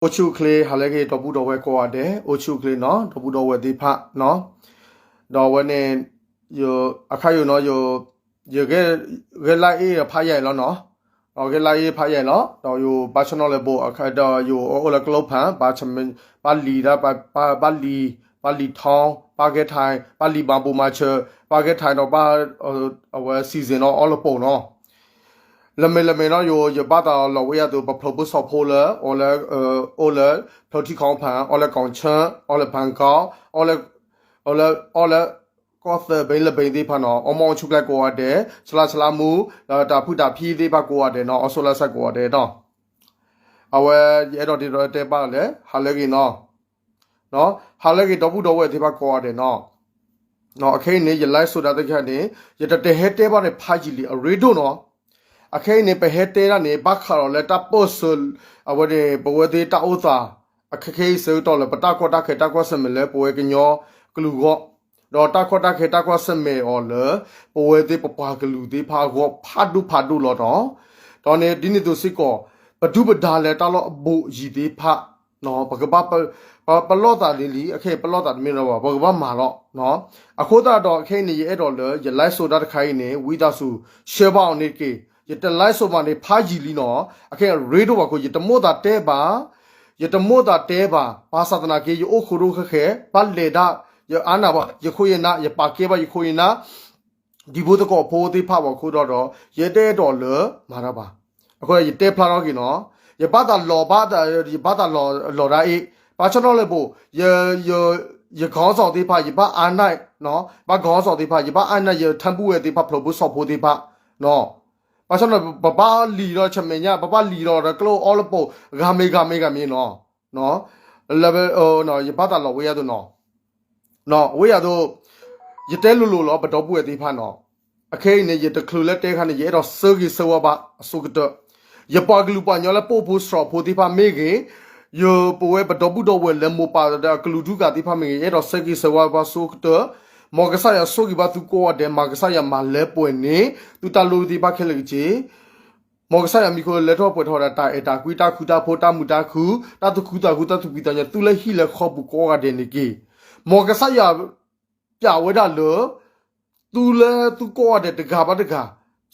အိၣ်ဆူၣ်အိၣ်ချ့ ဟါလၢအဂ့ၤ ဒီပုၢ်ဒီဝဲၢ်ကိးဂၤဒဲး, အိၣ်ဆူၣ်အိၣ်ချ့နီၤ ဒီပုၢ်ဒီဝဲၢ်သ့ၣ်တဖၣ်နီၤ. ဒီးအဝဲန့ၣ် အခါယိာ်နီၤ ယ ယဂဲၤလၢအ့ၣ်ဖးယံာ်လီၤနီၤ, ဂဲၤလၢအ့ၣ်ဖးယံာ်လီၤ. ဒီးယိၤဘါဆၢနီၤလၢၤဘိး ဒီးယိၤအိၣ်လၢကျိဖး ဘၣ်လံၤဒၣ် ဘၣ်လံၤ ဘၣ်လံၤထီ ဘၣ်ဂဲၤထၢၣ် ဘၣ်လံၤမၤဘူၣ်မၤဆၢ ဘၣ်ဂဲၤထၢၣ်ဒီးဘၣ် အဝဲ season နီၤ အီလၢၤဘိးနီၤ. လၢမ့ၢ်လၢမ့ၢ်နီၤ ယိၤ ယဘၣ်သးလီၤဝဲယၤသိး ပဖျိးဖိစီၤဖိလၢ အိၣ်လၢ အိၣ်လၢ ဖျိးထံခီဖၣ် အိၣ်လၢကီၢ်ဆၢ အိၣ်လၢဖၣ်ကီ အိၣ်လၢ အိၣ်လၢ ကီၢ်သၢဘ့လၢဘ့သ့ၣ်တဖၣ်နီၤ အိၣ်မူအိၣ်ဆူၣ်အိၣ်ချ့ကိးဂၤဒဲး ဆလါဆလါမူ ဒီးတၢ်ဖုၣ်တၢ်ဖံးသ့ၣ်တဖၣ်ကိးဂၤဒဲးနီၤ အိၣ်ဆိးလၢစဲးကိးဂၤဒဲးနီၤ. အဝဲ ယအဲၣ်ဒိးဒ်သိးတဲဘၣ်လၢ ဟါလၢအဂ့ၤနီၤ ဟါလၢအဂ့ၤ ဒီပုၢ်ဒီဝဲၢ်သ့ၣ်တဖၣ်ကိးဂၤဒဲးနီၤ. အခဲအံၤန့ၣ် ယ live ဆိဒၣ်တခါန့ၣ် ယတတဲဟဲတဲဘၣ်န့ၣ် ဖးယံာ်လံ အရ့ဒိၣ်နီၤ. အခဲအံၤန့ၣ် ပဟဲတဲဒၣ်န့ၣ် ဘၣ်ဃးဒီးလၢတၢ်ပၢၢ်ဆၢ အဝဲန့ၣ် ပဝဲသ့ၣ်တၢ်အိၣ်သး အခဲခဲအံၤဆၢကတီၢ်လၢ ပတၢ်ကီတၢ်ခဲတၢ်ကွၢ်ဆၢၣ်မဲာ်လၢပဝဲကညီကလုာ်အဂီၢ်, ဒီးတၢ်ကီတၢ်ခဲတၢ်ကွၢ်ဆၢၣ်မဲာ်အီၤလၢ ပဝဲသ့ၣ်ပပှၤကလုာ်သ့ၣ်တဖၣ်အဂီၢ် ဖးဒိၣ်ဖးဒိၣ်လီၤနီၤ. ဒီးန့ၣ် ဒ်န့ၣ်အသိးစ့ၢ်ကီး ပဒုၣ်ပဒါလၢတၢ်လီၢ်အဘူးအယံၤသ့ၣ်တဖၣ် ပကဘၣ် ပလီၢ်သးလံလံ အခဲအံၤပလီၢ်သးတမ့ၢ်လၢၤဘၣ် ပကဘၣ်မၤလီၤ. အဃိသတးဒီး အခဲအံၤန့ၣ် ယအဲၣ်ဒိးလၢ ယ live ဆိဒၣ်တခါအံၤန့ၣ် ဝံသးစူၤ share ဘၣ်အီၤန့ၣ်တက့ၢ်. ယတ live ဆိမးန့ၣ် ဖးယံာ်လံနီၤ အခဲအံၤအရ့ဒိၣ်ဘၣ်ခိၣ် ယတမိၣ်သးတဲဘၣ် ယတမိၣ်သးတဲဘၣ် ဘၣ်ဆၣ်သနာ်က့ ယအိၣ်ခိးဒိၣ်ဃဲဃဲ ဘၣ်လဲၤဒၣ် ယအါနၢ်ဘၣ် ယခိၣ်ယနၢ် ယပာ်ကဲဘၣ်ယခိၣ်ယနၢ် ဒံဖိသကိးဖိသ့ၣ်တဖၣ်ဘၣ်အဃိဒီး ယတအဲၣ်ဒိးလၢမၤတၢ်ဘၣ်. အဃိဒီးယတဲဖျါထီၣ်က့ၤနီၤ ယဘၣ်သးလီၤဘၣ် ယဘၣ်သးလီၤဒၣ်အ့ၣ် ဘၣ်ဆၣ်နီၤလၢၤဘိး ယ ယ ယ ခေါင်းဆောင် သ့ၣ်တဖၣ် ယဘၣ်အါနၢ် ဘၣ် ခေါင်းဆောင် သ့ၣ်တဖၣ် ယဘၣ်အါနၢ် ယထၢၣ်ဘူၣ်ဝဲသ့ၣ်တဖၣ် ဖျိးဖိစီၤဖိသ့ၣ်တဖၣ် ဘၣ်ဆၣ်နီၤ ပဘၣ်လံၤဒီးဆမဲာ်ညါ ပဘၣ်လံၤဒီးကျိအီလၢၤဘိး ဂၤမ့ၢ်ဂၤမ့ၢ်ဂၤမ့ၢ်နီၤ လၢ ယဘၣ်သးလီၤဝဲယၤသိးနီၤ အဝဲယၤသိး ယတဲလိၤလိၤလီၤ ပဒီပုၢ်ဝဲၢ်သ့ၣ်တဖၣ်နီၤ. အခဲအံၤန့ၣ် ယတချုးလၢတဲခါန့ၣ် ယအဲၣ်ဒိးဆၢဂ့ၤဆၢဝါဘၣ်အဆိကတၢၢ် ယပှၤကလုာ်ပှၤကညီလၢပအိၣ်ဖိစှီၤဖိသ့ၣ်တဖၣ်မ့ၢ်ဂ့ၤ, ယပဝဲပဒီပုၢ်ဒီဝဲၢ်လၢမိၢ်ပၢ်ဒီးအကလုာ်ဒူၣ်ဂၤသ့ၣ်တဖၣ်မ့ၢ်ဂ့ၤ, ယအဲၣ်ဒိးဆၢဂ့ၤဆၢဝါဘၣ်ဆိကတၢၢ်, မ်ကစၢ်ယွၤဆိၣ်ဂ့ၤဘၣ်သုကိးဂၤဒဲး, မ်ကစၢ်ယွၤမၤလၢပှဲၤန့ၢ် သုတၢ်လိၣ်သ့ၣ်တဖၣ်ခဲလၢာ်က့ၤ မ်ကစၢ်ယွၤမံၤဃိလဲၤထီၣ်ပှဲၤထီၣ်ဒီး တၢ်အဲၣ်တၢ်ကွံ တၢ်ဃူတၢ်ဖိး တၢ်မုာ်တၢ်ခု တၢ်သူၣ်ခုသးခု တၢ်သူၣ်ဖှံသးညီ သုလၢဟံၣ်လၢဃီပူၤကိးဂၤဒဲးန့ၣ်တက့ၢ်. မ်ကစၢ်ယွၤပျးဝဲဒၣ်လၢ သုလၢသုကိးဂၤဒဲးတဂၤဘၣ်တဂၤ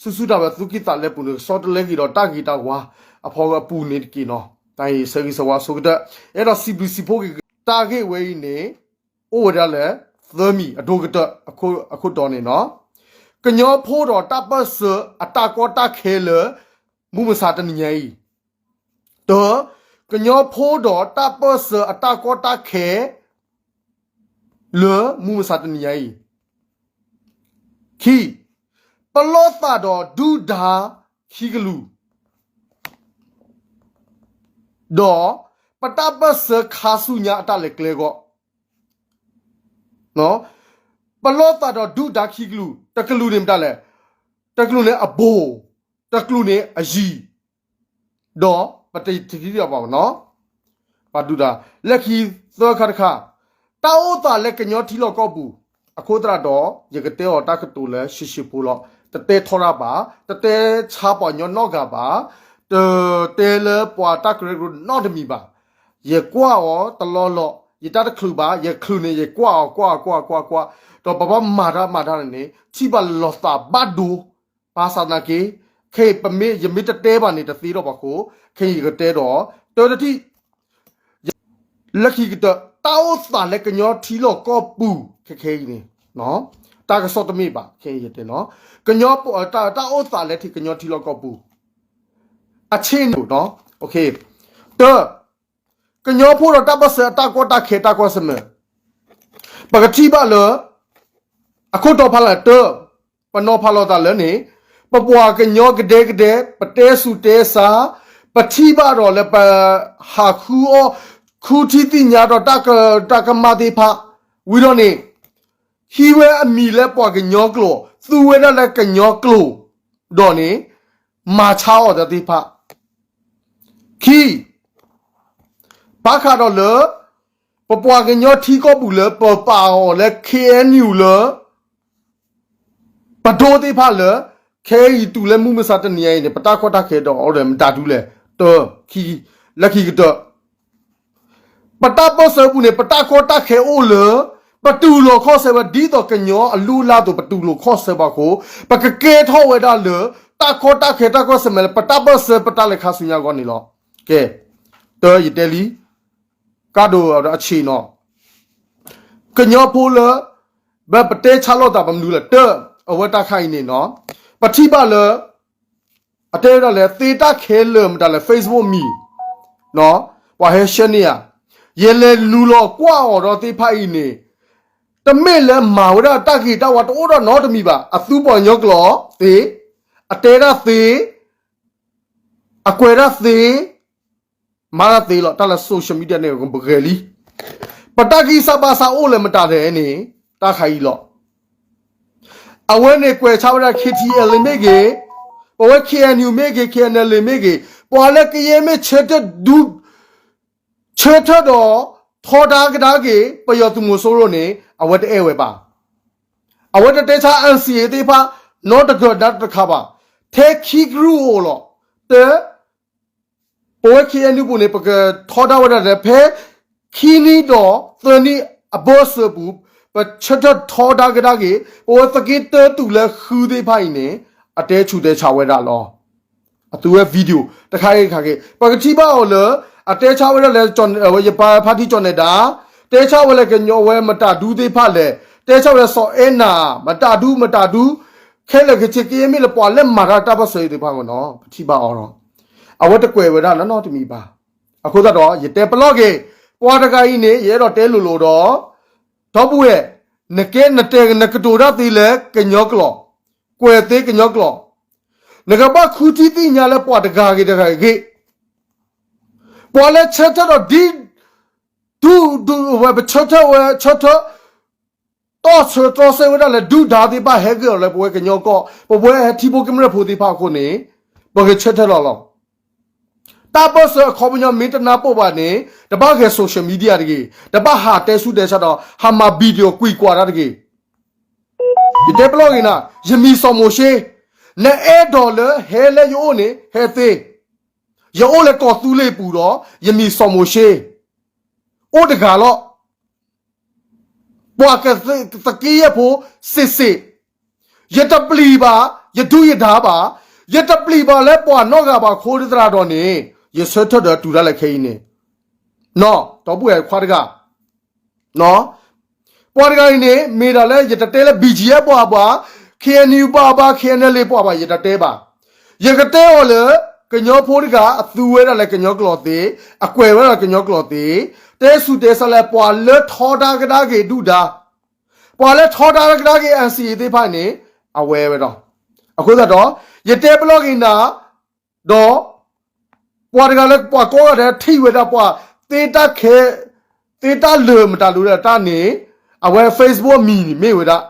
ဆူၣ်ဆူၣ်တၢ်ဝဲသုကံၢ်သးလဲပူၤန့ၣ် ကဆီတလဲဂ့ၤဒီးတၢ်ဂ့ၤတၢ်ဝါအဖီအပူၤန့ၣ်တက့ၢ်နီၤ. တၢ်အံၤဆၢဂ့ၤဆၢဝါဆိကတၢၢ် အဲၣ်ဒိးစံးဘျုးစံးဖှိၣ်က့ၤ တၢ်ဂ့ၢ်ဝဲအံၤန့ၣ် အိၣ်ဝဲဒၣ်လၢ သၢမံၤအဒိကတၢၢ် အခိၣ်တီန့ၣ်နီၤ, ကညီဖိဒီးတၢ်ပၢၢ်ဆၢအတၢ်ကီတၢ်ခဲလၢ မုၢ်မဆါတနံၤညါအံၤ, တၢ, ကညီဖိဒီးတၢ်ပၢၢ်ဆၢအတၢ်ကီတၢ်ခဲ လၢမုၢ်မဆါတနံၤညါအံၤ, ခံ, ပလီၢ်သးဒီးဒုၣ်ဒါခံကလုာ် ဒီးပတၢ်ပၢၢ်ဆၢခါဆူညါအတၢ်လဲၤကျဲအဂီၢ်, ပလီၢ်သးဒီးဒုၣ်ဒါခံကလုာ်, တကလုာ်န့ၣ်မတၤလဲၣ်, တကလုာ်န့ၣ်အဘိၣ်, တကလုာ်န့ၣ်အယံၤ, ဒီးပတထံၣ်ဘၣ်နီၤ, ပှၤဒုၣ်ဒါ, လၢခံသၢခါတခါ, တၢ်အိၣ်သးလၢကညီထံလီၢ်ကီၢ်ပူၤ, အဃိသတးဒီး ယကတဲအီၤတၢ်ကတိၤလၢဆှံဆှံဖိလီၤ, တတဲထီဒါဘၣ်, တတဲဆါပှၤကညီနီတဂၤဘၣ်, တတဲလၢပှၤတၢ်ကရၢကရိနီတမံၤဘၣ်, ယကွၢ်အီၤတလီၢ်လီၢ်, ယတၢ်တချုးဘၣ်, ယချုးန့ၣ် ယကွၢ်အီၤ ကွၢ် ကွၢ် ကွၢ် ကွၢ်, ဒီးပဘၣ်မၤတၢ်မၤတၢ်န့ၣ်န့ၣ် ထံၣ်ဘၣ်လီၤသးဘၣ်ဒိ, ဘၣ်ဆၣ်သနာ်က့, ခဲအံၤပမ့ၢ် ယမ့ၢ်တတဲဘၣ်န့ၣ် တသ့ထီၣ်ဘၣ်အဃိ, ခဲအံၤယကတဲဒီး, တၢတထံၣ် လၢခံကတၢၢ် တၢ်အိၣ်သးလၢကညီထံလီၢ်ကီၢ်ပူၤ ခဲခဲအံၤန့ၣ်, တၢ်ကစီၣ်တမ့ၢ်ဘၣ် ခဲအံၤယတဲနီၤ, ကညီ, တၢ်အိၣ်သးလၢကညီထံလီၢ်ကီၢ်ပူၤ, အဆ့ၣ်နီၤ, တၢ, ကညီဖိဒီးတၢ်ပၢၢ်ဆၢအတၢ်ကီတၢ်ခဲတၢ်ကွၢ်ဆၢၣ်မဲာ်, ပကထံၣ်ဘၣ်လၢ အခိၣ်တီဖးလၢတၢ, ပနီၤဖးလီၤသးလၢန့ၣ်, ပပှၤကညီကဒဲကဒဲ ပတဲဆူၣ်တဲဆါ, ပထံၣ်ဘၣ်ဒီးလၢပ ဟးဃုအီၣ် ဃုထံသ့ၣ်ညါဒီးတၢ်ကမၣ်သ့ၣ်တဖၣ်, ဝံၤဒီးန့ၣ်, ဟံးဝဲအမံၤလၢပှၤကညီကျိာ်, သူဝဲဒၣ်လၢကညီကျိာ်, ဒီးန့ၣ်, မၤဆါအီၤသ့ၣ်တဖၣ် ခံ, ဘၣ်ဃးဒီးလၢ ပပှၤကညီထံကီၢ်ပူၤလၢပပာ်အီၤလၢ ခ့ၣ်အဲၣ်ယူၣ် လၢ ပဒိသ့ၣ်တဖၣ်လၢ ခဲအံၤတုၤလၢမုၢ်မဆါတနံၤညါအံၤန့ၣ် ပတၢ်ကီတၢ်ခဲဒီးအီၤဒီးမတၤဒုလဲၣ်, တၢ, ခံ, လၢခံကတၢၢ် ပတၢ်ပၢၢ်ဆၢပူၤန့ၣ် ပတၢ်ကီတၢ်ခဲအိၣ်လၢ ပတူၢ်လိာ်ခီၣ်ဆၢဝဲ ဒ်သိးကညီအလုၢ်အလၢ်အသိး ပတူၢ်လိာ်ခီၣ်ဆၢဘၣ်အဃိ ပကကဲထီၣ်ဝဲဒၣ်လၢ တၢ်ကီတၢ်ခဲတၢ်ကွၢ်ဆၢၣ်မဲာ်လၢ ပတၢ်ပၢၢ်ဆၢပတၢ်လဲၤခါဆူညါအဂီၢ်န့ၣ်လီၤ. ကဲ, တၢ်ယတဲလံ, ကၢ်ဒိၣ်အဆံးနီၤ, ကညီဖိလၢ ပတဲဆါလိာ်သးပမနုၤလဲၣ်, တၢ်အဝဲတၢ်ခါအံၤန့ၣ်နီၤ, ပထံၣ်ဘၣ်လၢ အတဲဝဲဒၣ်လဲၣ် သ့တၢ်ခဲလၢာ်မတၤလဲၣ် Facebook မံၤ, ပှၤဟဲရှဲန့ၢ်ဧါ, ယလဲၤနုာ်လီၤကွၢ်အီၤဒီးသ့ၣ်တဖၣ်အံၤန့ၣ်, တမ့ၢ်လၢမၤဝဲဒၣ်တၢ်ဂ့ၤတၢ်ဝါတအိၣ်ဒီးနီတမံၤဘၣ်, အသူပှၤကညီကျိာ်သ့, အတဲဒၣ်သ့, အကွဲးဒၣ်သ့, မၤတၢ်သ့လီၤ, တၢ်လၢ social media န့ၣ် ပဂဲၤလံ. ပတၢ်ဂံၢ်စၢ်ဘါစၢ်အိၣ်လၢမတၤလဲၣ်န့ၣ် တၢ်ခါအံၤလီၤ. အဝဲန့ၣ်ကွဲးဆါဝဲဒၣ် KTLA မ့ၢ်ဂ့ၤ, ပဝဲ KNU မ့ၢ်ဂ့ၤ, KNLA မ့ၢ်ဂ့ၤ, ပှၤလၢကယဲၢ်မ့ၢ်ဆၢထၢၣ်ဒူ ဆၢထၢၣ်ဒီး ထီဒါကဒါက့ၤ ပယီၤသုးမီၤစိရိၤန့ၣ် အဝဲတအဲၣ်ဝဲဘၣ်. အဝဲတတဲဆါ NCA သ့ၣ်တဖၣ် နီတကၢၢ်နးတခါဘၣ်. ထဲခံကရူၢ်အိၣ်လီၤ. တၢ် ပဝဲ KNU ပူၤန့ၣ် ပကထီဒါဝဲဒၣ်လၢ ဖဲခံနံၣ်ဒီးသၢနံၣ်အဘၢၣ်စၢၤပူၤ ပဆၢထၢၣ်ထီဒါကဒါက့ၤ ပဝဲသုးက့တၢတုၤလၢဃုသ့ၣ်တဖၣ်အံၤန့ၣ် အတဲဆူးတဲဆါဝဲဒၣ်လီၤ. အသုဝဲ video တခါဂ့ၤတခါဂ့ၤ ပကထံၣ်ဘၣ်အီၤလၢ အတဲဆါဝဲဒၣ်လၢ ယပၢ်ဖါတံၢ်ကၠီၣ်နဲၤဒါ, တဲဆါဝဲလၢကညီဝဲမတၤဒူသ့ၣ်တဖၣ်လဲၣ်, တဲဆါဝဲလၢစီၤအဲၣ်နၤ မတၤဒူမတၤဒူ, ခဲလၢာ်ခဲဆ့ကယဲၢ်မ့ၢ်လၢပှၤလၢမၤတၢ်တၢ်ပၢၢ်ဆၢသ့ၣ်တဖၣ်နီၤ ပထံၣ်ဘၣ်အီၤဒီး အဝဲတကွဲးဝဲဒၣ်နီတမံၤဘၣ်. အဃိသတးဒီး ယတဲပလီၢ်က့ၤ ပှၤတဂၤအံၤန့ၣ် ယအဲၣ်ဒိးတဲလိၤလိၤဒီး ဒီပုၢ်ဝဲၢ်, နကဲနတဲ နကတိၤတၢ်သ့လၢကညီကျိာ်, ကွဲးသ့ကညီကျိာ်, နကဘၣ်ဃုထံၣ်သ့ၣ်ညါလၢပှၤတဂၤဂ့ၤတဂၤဂ့ၤ, ပှၤလၢဆၢထၢၣ်ဒီးဒ် ဒူၣ်ဒူၣ်ဝဲ ပဆၢထၢၣ်ဝဲ ဆၢထၢၣ် တီၢ်ဆၢတြီဆၢဝဲဒၣ်လၢဒုၣ်ဒါသ့ၣ်တဖၣ်ဟဲက့ၤအီၤလၢပဝဲကညီကီၢ် ပဝဲဟဲထံဖိကမျၢၢ်ဖိသ့ၣ်တဖၣ်အဃိန့ၣ် ပကဆၢထၢၣ်လီၤလီၤ. တၢ်ပၢၢ်ဆၢအခီပညီမ့ၢ်တနၢ်ပၢၢ်ဘၣ်န့ၣ် တဘၣ်ဂဲၤ social media တဂ့ၤ, တဘၣ်ဟးတဲဆူၣ်တဲဆါဒီး ဟးမၤ video ကွံာ်ကွၢ်တၢ်တဂ့ၤ. ယတဲပလီၢ်ဂ့ၤနၤ, ယမံၤစီၤမိၤၡ့, နအဲၣ်ဒိးလၢဟဲလၢယအိၣ်န့ၣ် ဟဲသ့, ယအိၣ်လၢကီၢ်သူလ့ၤပူၤဒီး ယမံၤစီၤမိၤၡ့, အိၣ်တဂၤလီၤ. ပှၤကသက့ယဲၢ်ဖိစ့ၢ်စ့ၢ်, ယတပျံၤဘၣ် ယဒုၣ်ယဒါဘၣ်, ယတပျံၤဘၣ်လၢပှၤနီတဂၤဘၣ်အဃိသတးဒီးန့ၣ် ယဆၢထၢၣ်ဒီးတုၤဒၣ်လဲာ်ခဲအံၤန့ၣ်, နီၢ် ဒီပုၢ်ဝဲၢ်ခွါတဂၤ ပှၤတဂၤအံၤန့ၣ် မ့ၢ်ဒၣ်လၢ ယတတဲလၢ ဘီၣ်ကၠံၣ်အ့ၣ် ပှၤဘၣ်, ခ့ၣ်အဲၣ်ယူၣ် ပှၤဘၣ်, ခ့ၣ်အဲၣ်ယူၣ် ပှၤဘၣ် ယတတဲဘၣ်. ယကတဲအီၤလၢ ကညီဖိတဂၤ အသူဝဲဒၣ်လၢကညီကျိာ်သ့, အကွဲးဝဲဒၣ်ကညီကျိာ်သ့, တဲဆူၣ်တဲဆါလၢပှၤလၢထီဒါကဒါက့ၤဒုၣ်ဒါ, ပှၤလၢထီဒါကဒါက့ၤ NCA သ့ၣ်တဖၣ်န့ၣ် အဝဲဝဲဒီး, အဃိသတးဒီး ယတဲပလီၢ်က့ၤနၤ ဒီး ပှၤတဂၤလၢပှၤကိးဂၤဒဲးထံၣ်ဝဲဒၣ်ပှၤ သ့တၢ်ခဲ သ့တၢ်လၢာ်မတၤဒိဒီးတၢ်န့ၣ် အဝဲ Facebook မံၤန့ၣ်မ့ၢ်ဝဲဒၣ်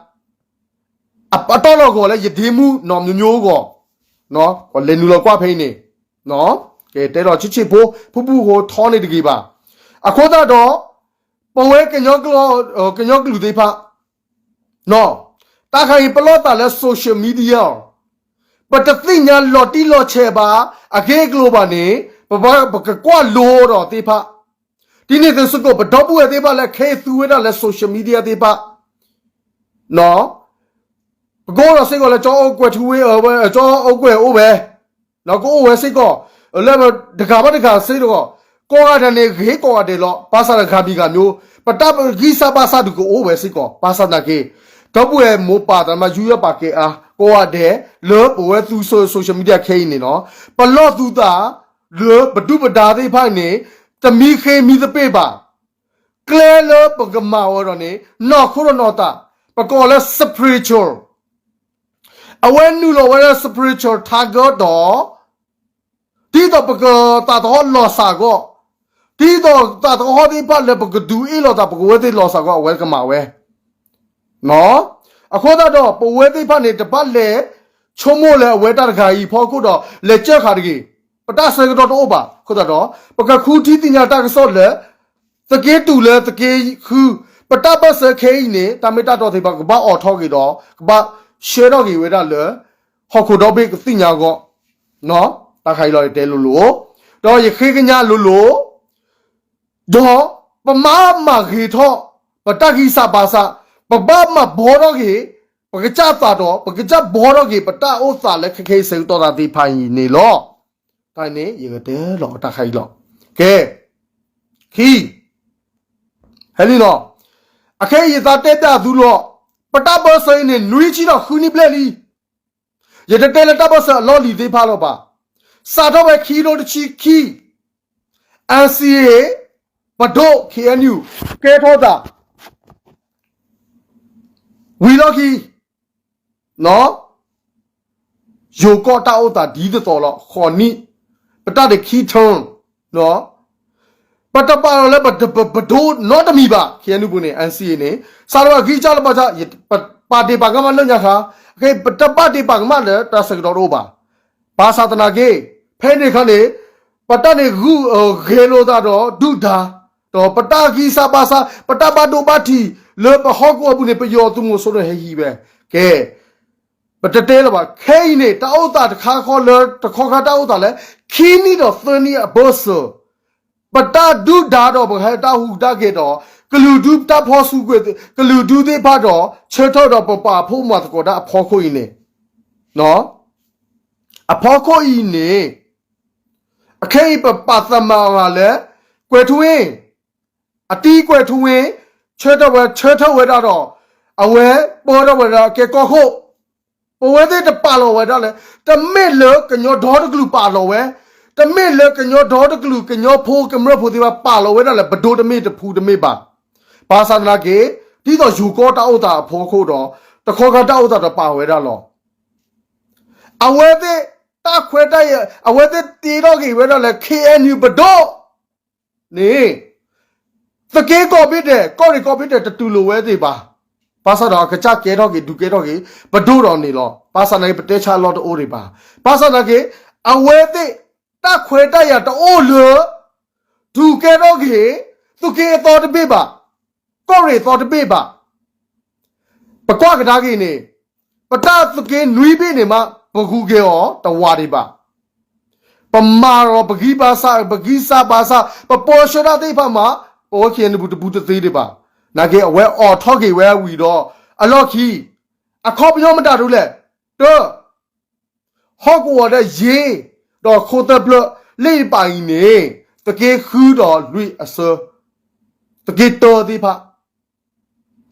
အတီၢ်လီၤဂီၤလၢယဒ့မုၣ်နီၢ်မျိုးမျိုးအဂီၢ်, လဲၤနုာ်လီၤကွၢ်ဖဲအံၤန့ၣ်, ကဲတဲလီၤဆံးဆံးဖိ ဖုၣ်ဖုၣ်ဖိထီန့ၣ်တဂ့ၤဘၣ်. အဃိသတးဒီး ပဝဲကညီကလုာ်သ့ၣ်တဖၣ် တၢ်ခါအံၤပလီၢ်သးလၢ social media ပတသ့ၣ်ညါလီၤတံၢ်လီၤဆဲးဘၣ် အဂ့ၢ်အကျိၤဘၣ်န့ၣ် ပကကွၢ်လိဒီးသ့ၣ်တဖၣ်, ဒ်န့ၣ်အသိးစ့ၢ်ကီး ပဒီပုၢ်ဝဲၢ်သ့ၣ်တဖၣ်လၢခဲအံၤသူဝဲဒၣ်လၢ social media သ့ၣ်တဖၣ် ပကအိၣ်ဒီးစ့ၢ်ကီးလၢ ကၠီအိၣ်ကွဲၤထူဝ့ၣ်, ကၠီအိၣ်ကွဲၤအိၣ်ဝဲ, ကအိၣ်ဝဲစ့ၢ်ကီး, လၢတဂၤဘၣ်တဂၤစ့ၢ်ကီး, ကိးဂၤဒဲးန့ၣ်ဂ့ၤကိးဂၤဒဲးလီၤ. ဘၣ်ဆၣ်ဒီးဂၤဘံၤဂၤမျိုး, ပတၢ်ဂံၢ်စၢ်ဘါစၢ်ဒုးကအိၣ်ဝဲစ့ၢ်ကီး, ဘၣ်ဆၣ်သနာ်က့ ဒီပုၢ်ဝဲၢ်မိၢ်ပၢ်သရၣ်သမါ ယူးယီၣ်ပာ်ကဲအါ ကိးဂၤဒဲး လၢပဝဲသူ social media ခဲအံၤန့ၣ်လီၤ. ပလီၢ်သူသး လၢပဒုၣ်ပဒါသ့ၣ်တဖၣ်န့ၣ် တမံဃ့မံသပ့ၢ်ဘၣ်. ကျဲလၢပကမၤဝဲဒီးန့ၣ် နီၢ်ခိဒီးနီၢ်သး ပကိးလၢ spiritual အဝဲနုာ်လီၤဝဲလၢ spiritual target ဒီး ဒ်သိးပကသးသဟီၣ်လီၤစၢ်အဂီၢ်, ဒ်သိးသးသဟီၣ်သ့ၣ်တဖၣ်လၢပကဒုးအ့ၣ်လိာ်သး ပကဝဲသ့ၣ်လီၤစၢ်အဂီၢ် အဝဲကမၤဝဲ အဃိသတးဒီး ပဝဲသ့ၣ်တဖၣ်န့ၣ် တဘၣ်လဲၤဆိကမိၣ်လၢအဝဲတၢ်တဂၤအံၤဖီခိၣ်ဒီး လဲၤစၢဃာ်တဂ့ၤ, ပတၢ်ဆၢကတီၢ်တအိၣ်ဘၣ်. အဃိသတးဒီး ပကဃုထံၣ်သ့ၣ်ညါတၢ်ကစီၣ်လၢ သုးက့တုၤလၢသုးက့ဃု, ပတၢ်ပၢၢ်ဆၢခဲအံၤန့ၣ် တၢ်မ့ၢ်တၢ်တီသ့ၣ်တဖၣ် ကဘၣ်အိးထီၣ်က့ၤဒီး ကဘၣ်ဆှၢထီၣ်က့ၤဝဲဒၣ်လၢ ဟီၣ်ခိၣ်ဒီဘ့ၣ်ကသ့ၣ်ညါအဂီၢ်, တၢ်ခါအံၤလီၤတဲလိၤလိၤ, ဒီးယဃ့ကညးလိၤလိၤ, ဒီး ပမၤမၤဂ့ၤထီၣ် ပတၢ်ဂံၢ်စၢ်ဘါစၢ်, ပဘၣ်မၤဘှီထီၣ်က့ၤ ပကစၢ်သးဒီး ပကစၢ်ဘှီထီၣ်က့ၤ ပတၢ်အိၣ်သးလၢခဲခဲအံၤဆၢကတီၢ်သးသ့ၣ်တဖၣ်အံၤန့ၣ်လီၤ. တၢ်န့ၣ် ယကတဲလီၤတၢ်ခါအံၤလီၤ. ကဲ, ခံ, ဟဲလံနီၤ, အခဲအံၤယသးတဲပၠးသုလီၤ, ပတၢ်ဘၢၣ်စၢၤအံၤန့ၣ် နွံဆံဒီးဃုနံၣ်ဘျဲၣ်လံ. ယတတဲလၢတၢ်ဘၢၣ်စၢၤအလီၢ်လံၤသ့ၣ်တဖၣ်လီၤဘၣ်. စးထီၣ်ဝဲခံကထိတဆံခံ NCA ပဒိၣ် KNU ကဲထီၣ်သး ဝံၤလီၢ်ခံ ယိၤကီၢ်တၢ်အိၣ်သးဒ်သိးသိးလီၤ. ဃိးနံၣ် ပတၢ်ဒုးခံထၢၣ် ပတပာ်လီၤလၢပဒိၣ်နီတမံၤဘၣ်. KNU ပူၤန့ၣ် NCA န့ၣ် စးထီၣ်ဝဲဂံၢ်စၢ်လၢပှၤစၢ် ပာ်ဒ့ၣ်ပာ်ကမၣ်လၢညါခါ, အခဲအံၤ ပတဘၣ်ဒ့ၣ်ပာ်ကမၣ်လၢတၢ်ဆၢကတီၢ်တအိၣ်ဘၣ်. ဘၣ်ဆၣ်သနာ်က့ ဖဲန့ၣ်အခါန့ၣ် ပတၢ်န့ၣ်ဂုာ်ဂဲၤလိာ်သးဒီးဒုၣ်ဒါ, ဒီးပတၢ်ဂံၢ်စၢ်ဘါစၢ် ပတၢ်ဘၣ်ဒိဘၣ်ထံးလၢပဟီၣ်ကဝီၤပူၤန့ၣ် ပယီၤသုးမီၤစိရိၤန့ၣ်ဟဲဟံးဝဲ. ကဲ ပတတဲလၢၤဘၣ်. ခဲအံၤန့ၣ် တၢ်အိၣ်သးတခါဃီလၢ တခီခါတၢ်အိၣ်သးလၢ ခံနံၣ်ဒီးသၢနံၣ်အဘၢၣ်စၢၤ ပတၢ်ဒုၣ်ဒါဒီးပဟဲတၢ်ဟူးတၢ်ဂဲၤဒီး ကလုာ်ဒူၣ်တၢ်ဖီၣ်ဆူကွံာ် ကလုာ်ဒူၣ်သ့ၣ်တဖၣ်ဒီး ဆၢထၢၣ်ဒီးပပာ်ဖှိၣ်မၤသကိးတၢ်အဖီခိၣ်အံၤန့ၣ်, အဖီခိၣ်အံၤန့ၣ် အခဲအံၤပပာ်သးမၤအီၤလၢ ကွဲၤထူဝ့ၣ် အတံၤကွဲၤထူဝ့ၣ် ဆၢထၢၣ်ဝဲ ဆၢထၢၣ်ဝဲဒၣ်ဒီး အဝဲပၢထီၣ်ဝဲဒၣ်ကဲကီၢ်ခိၣ်, ပဝဲသ့ၣ်တပာ်လီၤဝဲဒၣ်လၢ တမ့ၢ်လၢကညီဒီတကလုာ်ပာ်လီၤဝဲ, တမ့ၢ်လၢကညီဒီတကလုာ် ကညီဖိကမျၢၢ်ဖိသ့ၣ်တဖၣ်ပာ်လီၤဝဲဒၣ်လၢ ပဒိၣ်တမ့ၢ်တဖုတမ့ၢ်ဘၣ်. ဘၣ်ဆၣ်သနာ်က့ ဒ်သိးယိၤကီၢ်တၢ်အိၣ်သးအဖီခိၣ်ဒီး တခီခါတၢ်အိၣ်သးဒီးပာ်ဝဲဒၣ်လီၤ. အဝဲသ့ၣ်တၢ်ခွဲးတၢ်ယာ် အဝဲသ့ၣ်တ့ထီၣ်က့ၤဝဲဒၣ်လၢ KNU ပဒိၣ် န့ၣ် သုးက့ကိးဘ့ၣ်ဒဲး ကီၢ်ရ့ၣ်ကိးဘ့ၣ်ဒဲး တတူၢ်လိာ်ဝဲသ့ၣ်ဘၣ်. ဘၣ်ဆၣ်ဒီးအကစၢ်ကဲထီၣ်က့ၤ ဒုးကဲထီၣ်က့ၤ ပဒိၣ်ဒီးန့ၣ်လီၤ. ဘၣ်ဆၣ်သနာ်က့ ပတဲဆါအလီၢ်တအိၣ်ဒံးဘၣ်. ဘၣ်ဆၣ်သနာ်က့ အဝဲသ့ၣ်တၢ်ခွဲးတၢ်ယာ်တအိၣ်လၢ ဒုးကဲထီၣ်က့ၤ သုးက့အသီတဘ့ၣ်ဘၣ်, ကီၢ်ရ့ၣ်အသီတဘ့ၣ်ဘၣ်. ပကွၢ်ကဒါက့ၤန့ၣ် ပတၢ်သုးက့နွံဘ့ၣ်န့ၣ်မး ပဂုၤက့ၤအီၤတဝးဒံးဘၣ်. ပမၤဒီးပဂံၢ်ဘါစၢ် ပဂံၢ်စၢ်ဘါစၢ် ပပၢဆှၢတၢ်သ့ၣ်တဖၣ်မး ပဝဲ KNU တပူၤတသ့ဒံးဘၣ်. နာ်က့ အဝဲအိးထီၣ်က့ၤဝဲဝံၤဒီး အလီၢ်ခံ အခီပညီမတၤဒုလဲၣ်. တၢ ဟီၣ်ကဝီၤဒီးယ့ ဒီးခိၣ်သၢဖျၢၣ် လ့ၣ်တပၤအံၤန့ၣ် သုးက့ဃုဒီးလွံၢ်အဆၢ သုးက့တၢသ့ၣ်တဖၣ် ဒီး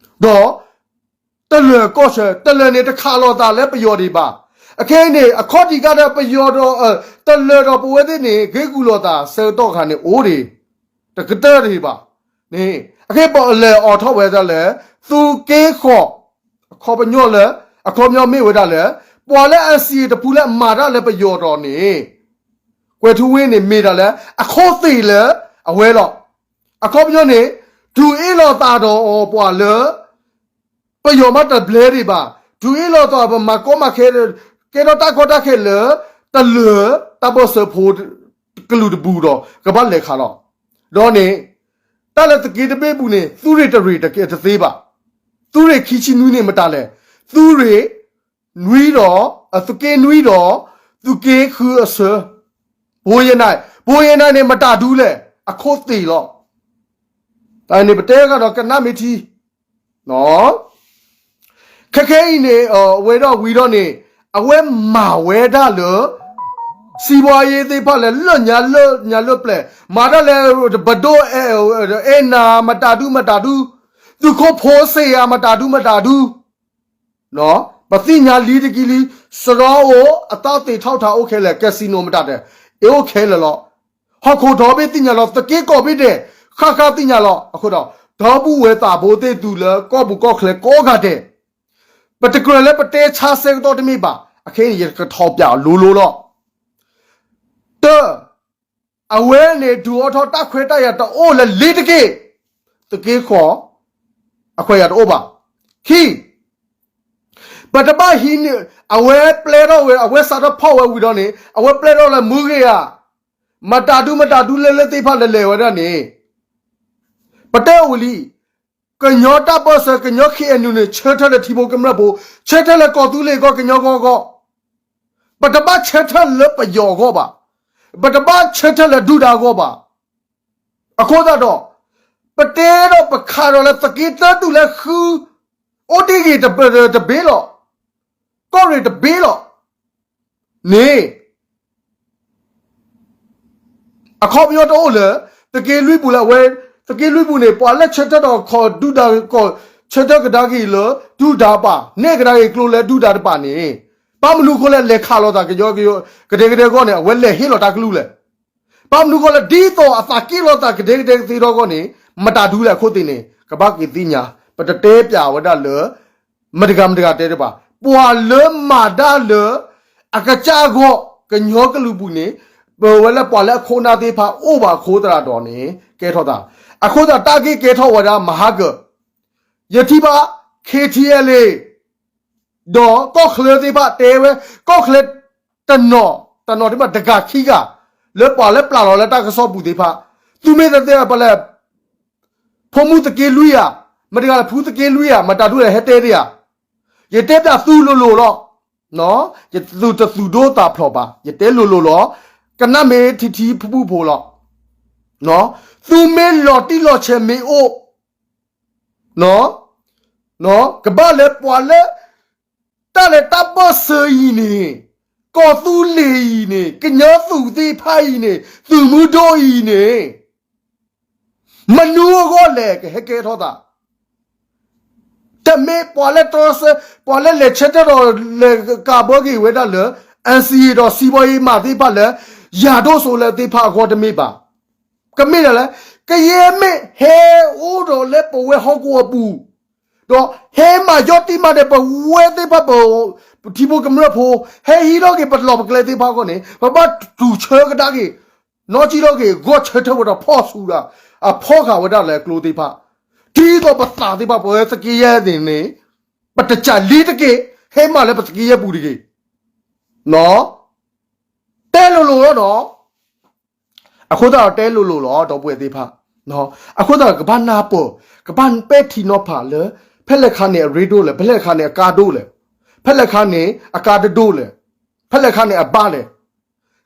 တလၢၤကီၢ်ဆၢ တလၢၤန့ၣ် တခးလိာ်သးလၢပယီၤဒံးဘၣ်. အခဲအံၤန့ၣ် အခီၣ်ထံးကါဒီးပယီၤဒီး တလၢၤဒီးပဝဲသ့ၣ်န့ၣ် ဂ့ၤကူၣ်လိာ်သးဆၢကတီၢ်အခါန့ၣ် အိၣ်ဒံး တကတၢၢ်ဒံးဘၣ်. န့ၣ် အခဲအံၤပလဲၤအိးထီၣ်ဝဲဒၣ်လၢ သုးက့ဃိး အခီပညီလၢ အခီပညီမ့ၢ်ဝဲဒၣ်လၢ ပှၤလၢ NCA တဖုလၢအမၤတၢ်လၢပယီၤဒီးန့ၣ် ကွဲၤထူဝ့ၣ်န့ၣ် မ့ၢ်ဒၣ်လၢ အခိၣ်သ့ၣ်လၢအဝဲလီၤ. အခီပညီန့ၣ် ဒုးအ့ၣ်လိာ်သးဒီးပှၤလၢ ပယီၤမးတဘျဲဒံးဘၣ်. ဒုးအ့ၣ်လိာ်သးပမၤကီမၤခဲ ကဲထီၣ်တၢ်ကီတၢ်ခဲလၢ တလၢၤတၢ်ဘၢၣ်စၢၤဖိ ကလုာ်တပူၤဒီး ကဘၣ်လဲၤခးလီၤ. ဒီးန့ၣ် တၢ်လၢသုးက့တဘ့ၣ်ပူၤန့ၣ် သုးရ့ၣ်တရ့ၣ်တကဲတသ့ဘၣ်. သုးရ့ၣ်ခံဆံနွံန့ၣ်မတၤလဲၣ်. သုးရ့ၣ်နွံဒီး အသုးက့နွံဒီး သုးက့ဃုအဆၢ ဘိယဲၢ်နၢ်, ဘိယဲၢ်နၢ်န့ၣ် မတၤဒုလဲၣ်, အခိၣ်သ့ၣ်လီၤ. တၢ်န့ၣ် ပတဲဃာ်ဒီးကနၣ်မ့ၢ်ထံ ခဲခဲအံၤန့ၣ် အဝဲဒၣ်ဝံၤဒီးန့ၣ် အဝဲမၤဝဲဒၣ်လၢ စံးဘှါယ့သ့ၣ်တဖၣ်လၢ လၢညါလၢညါလၢပျဲၢ် မၤတၢ်လၢ ပဒိၣ် အဲၣ်နၤ မတၤဒုမတၤဒု, သုးခိၣ်ဖိစ့ယၤ မတၤဒုမတၤဒု ပသ့ၣ်ညါလံတကံလံ, စရီအိၣ် အသၣ်သ့ၣ်ထီၣ်ထးအိၣ်ခဲလၢာ်, casino မတၤဒဲး အအိၣ်ခဲလၢာ်လီၤ. ဟီၣ်ခိၣ်ဒီဘ့ၣ်သ့ၣ်ညါလီၤ, သုးက့ကိးဘ့ၣ်ဒဲး ဃၣ်ဃၣ်သ့ၣ်ညါလီၤ. အဃိဒီး ဒီပုၢ်ဝဲၢ်သးဘိသ့ၣ်သုးလၢကီၢ်ပူၤကီၢ်ချၢကိးဂၤဒဲး, ပတကြၢးလၢပတဲဆါဆၢကတီၢ်တမ့ၢ်ဘၣ်, အခဲအံၤန့ၣ် ယကထီၣ်ပၠးလိၤလိၤလီၤ. တၢ အဝဲန့ၣ် ဒုးအိၣ်ထီၣ်တၢ်ခွဲးတၢ်ယာ်တအိၣ်လၢလ့ၤတက့ၢ်, သုးက့ဃိး အခွဲးယာ်တအိၣ်ဘၣ်. ခံ ပတဘၣ်ဟံးန့ၢ် အဝဲပျဲထီၣ်ဝဲ အဝဲစးထီၣ်ဖီၣ်ဝဲဝံၤဒီးန့ၣ် အဝဲပျဲထီၣ်လၢမူဂ့ၤဧါ, မတၤဒုမတၤဒုလၢလၢသ့ၣ်တဖၣ်လဲၤလဲၤဝဲဒၣ်န့ၣ် ပတဲဝံၤလံ ကညီတၢ်ပၢၢ်ဆၢ ကညီ KNU န့ၣ် ဆၢထၢၣ်လၢထံဖိကမျၢၢ်ဖိ, ဆၢထၢၣ်လၢကီၢ်သူလ့ၤကီၢ် ကညီကီၢ်အဂီၢ်, ပတဘၣ်ဆၢထၢၣ်လၢပယီၤအဂီၢ်ဘၣ်, ပတဘၣ်ဆၢထၢၣ်လၢဒုၣ်ဒါအဂီၢ်ဘၣ်. အဃိသတးဒီး ပတဲဒီးပခးဒီးလၢသုးက့သၢတုၤလၢဃု, အိၣ်တ့ၢ်ဂ့ၤတဘ့ၣ်လီၤ, ကီၢ်ရ့ၣ်တဘ့ၣ်လီၤ, န့ၣ် အခီပညီတအိၣ်လၢ သုးက့လွံၢ်ပူၤလၢအဝဲ, သုးက့လွံၢ်ပူၤန့ၣ် ပှၤလၢဆၢထၢၣ်ဒီးခီၣ်ဒုၣ်ဒါကီၢ် ဆၢထၢၣ်ကဒါက့ၤလၢ ဒုၣ်ဒါဘၣ် နဲၣ်ကဒါက့ၤကျိလၢဒုၣ်ဒါတဘၣ်န့ၣ်, ဘၣ်မနုၤဃိလၢလဲၤခးလိာ်သးကညီကဒဲကဒဲအဂီၢ်န့ၣ် အဝဲလဲၤဟ့ၣ်လီၤတၢ်ကလုၢ်လဲၣ်. ဘၣ်မနုၤဃိလၢ ဒ်သိးအသးက့ၣ်လိာ်သးကဒဲကဒဲကသ့ထီၣ်အဂီၢ်န့ၣ် မတၤဒုလဲၣ်အခိၣ်သ့ၣ်န့ၣ် ကဘၣ်က့ၤသ့ၣ်ညါ, ပတတဲပၠးဝဲဒၣ်လၢ မတဂၤမတဂၤတဲတဘၣ်. ပှၤလၢမၤတၢ်လၢ အကစၢ်အဂီၢ် ကညီကလုာ်ပူၤန့ၣ် ပဝဲလၢပှၤလၢအခိၣ်နၢ်သ့ၣ်တဖၣ်အိၣ်ဘၣ်အဃိသတးဒီးန့ၣ် ကဲထီၣ်သး, အဃိသတးတၢ်ဂ့ၢ်ကဲထီၣ်ဝဲဒၣ်မဟါကၢၤ, ယထံၣ်ဘၣ် ခ့ထံအဲလ့ ဒီးကီၢ်ချၢသ့ၣ်တဖၣ်တဲဝဲ, ကီၢ်ချၢ တနီၤ, တနီၤဒ်မးတဂၤခံဂၤ, လၢပှၤလၢပျၢ်လီၤလၢတၢ်ကစီၣ်ပူၤသ့ၣ်တဖၣ်, သုမ့ၢ်သ့ၣ်ညါပလဲၣ်, ဖိမုၣ်သုးက့လွံၢ်ဧါ, မတၤတဂၤလဲၣ် ဖုသုးက့လွံၢ်ဧါ, မတၤဒုလဲၣ် ဟဲတဲဒံးဧါ. ယတဲပၠးသုလိၤလိၤလီၤ. ယသုတသုးဒိၣ်သးဖျိးဘၣ်, ယတဲလိၤလိၤလီၤ. ကနၣ်မ့ၢ်ထံထံဖုၣ်ဖုၣ်ဖိလီၤ. သုမ့ၢ်လီၤတံၢ်လီၤဆဲးမ့ၢ်အိၣ် ကဘၣ်လၢပှၤလၢ တၢ်လဲၤတၢ်ပၢၢ်ဆၢအံၤန့ၣ်, ကီၢ်သူလ့ၤအံၤန့ၣ်, ကညီသုးသ့ၣ်တဖၣ်အံၤန့ၣ်, သုးမုၢ်ဒိၣ်အံၤန့ၣ်, မနုၤအဂီၢ်လဲၣ် ကဟဲကဲထီၣ်သး. တမ့ၢ်ပှၤလၢတြီဆၢ, ပှၤလၢလဲၤဆၢထၢၣ်ဒီးလဲၤကးဘၢက့ၤဝဲဒၣ်လၢ NCA ဒီးစံးဘီအံၤမးသ့ၣ်တဖၣ်လၢ ယၤဒိၣ်စိလၢသ့ၣ်တဖၣ်အဂီၢ်တမ့ၢ်ဘၣ်. ကမ့ၢ်ဒ်လဲၣ်, ကယဲၢ်မ့ၢ်ဟဲအိၣ်ဒီးလၢပဝဲဟီၣ်ကဝီၤပူၤ, ဒီးဟဲမၤယီၢ်တံၢ်မၤဒဲးပဝဲသ့ၣ်တဖၣ်ပ ပထံဖိကမျၢၢ်ဖိ, ဟဲဟံးထီၣ်က့ၤပလီၢ်ပကျဲသ့ၣ်တဖၣ်အဂီၢ်န့ၣ် ပဘၣ်တူၢ်ဆၢကဒါက့ၤ, နီၢ်ကံၣ်ထီၣ်က့ၤ ဂီၢ်ဆၢထၢၣ်ဝဲဒီးဖီၣ်ဆူၣ်ဒီး အဖီၣ်ဃာ်ဝဲဒၣ်လၢကျိသ့ၣ်တဖၣ်, ဒ်သိးပသးသ့ၣ်တဖၣ် ပဝဲသုးက့ယဲၢ်န့ၣ်န့ၣ်, ပတစၢလံတက့ၢ်, ဟဲမၤလၢပသုးက့ယဲၢ်ပူၤတဂ့ၤ. တဲလိၤလိၤလီၤနီၤ. အဃိသတးဒီးတဲလိၤလိၤလီၤ ဒီပုၢ်ဝဲၢ်သ့ၣ်တဖၣ်, အဃိသတးဒီးကဘၣ်နၢ်ပၢၢ်, ကဘၣ်ပဲာ်ထံနီၤဖးလၢ ဖဲလဲၣ်ခါန့ၣ်အရ့ဒိၣ်လဲၣ်, ဖဲလဲၣ်ခါန့ၣ်အကါဒိၣ်လဲၣ်, ဖဲလဲၣ်ခါန့ၣ်အကါတဒိၣ်လဲၣ်, ဖဲလဲၣ်ခါန့ၣ်အဘၣ်လဲၣ်.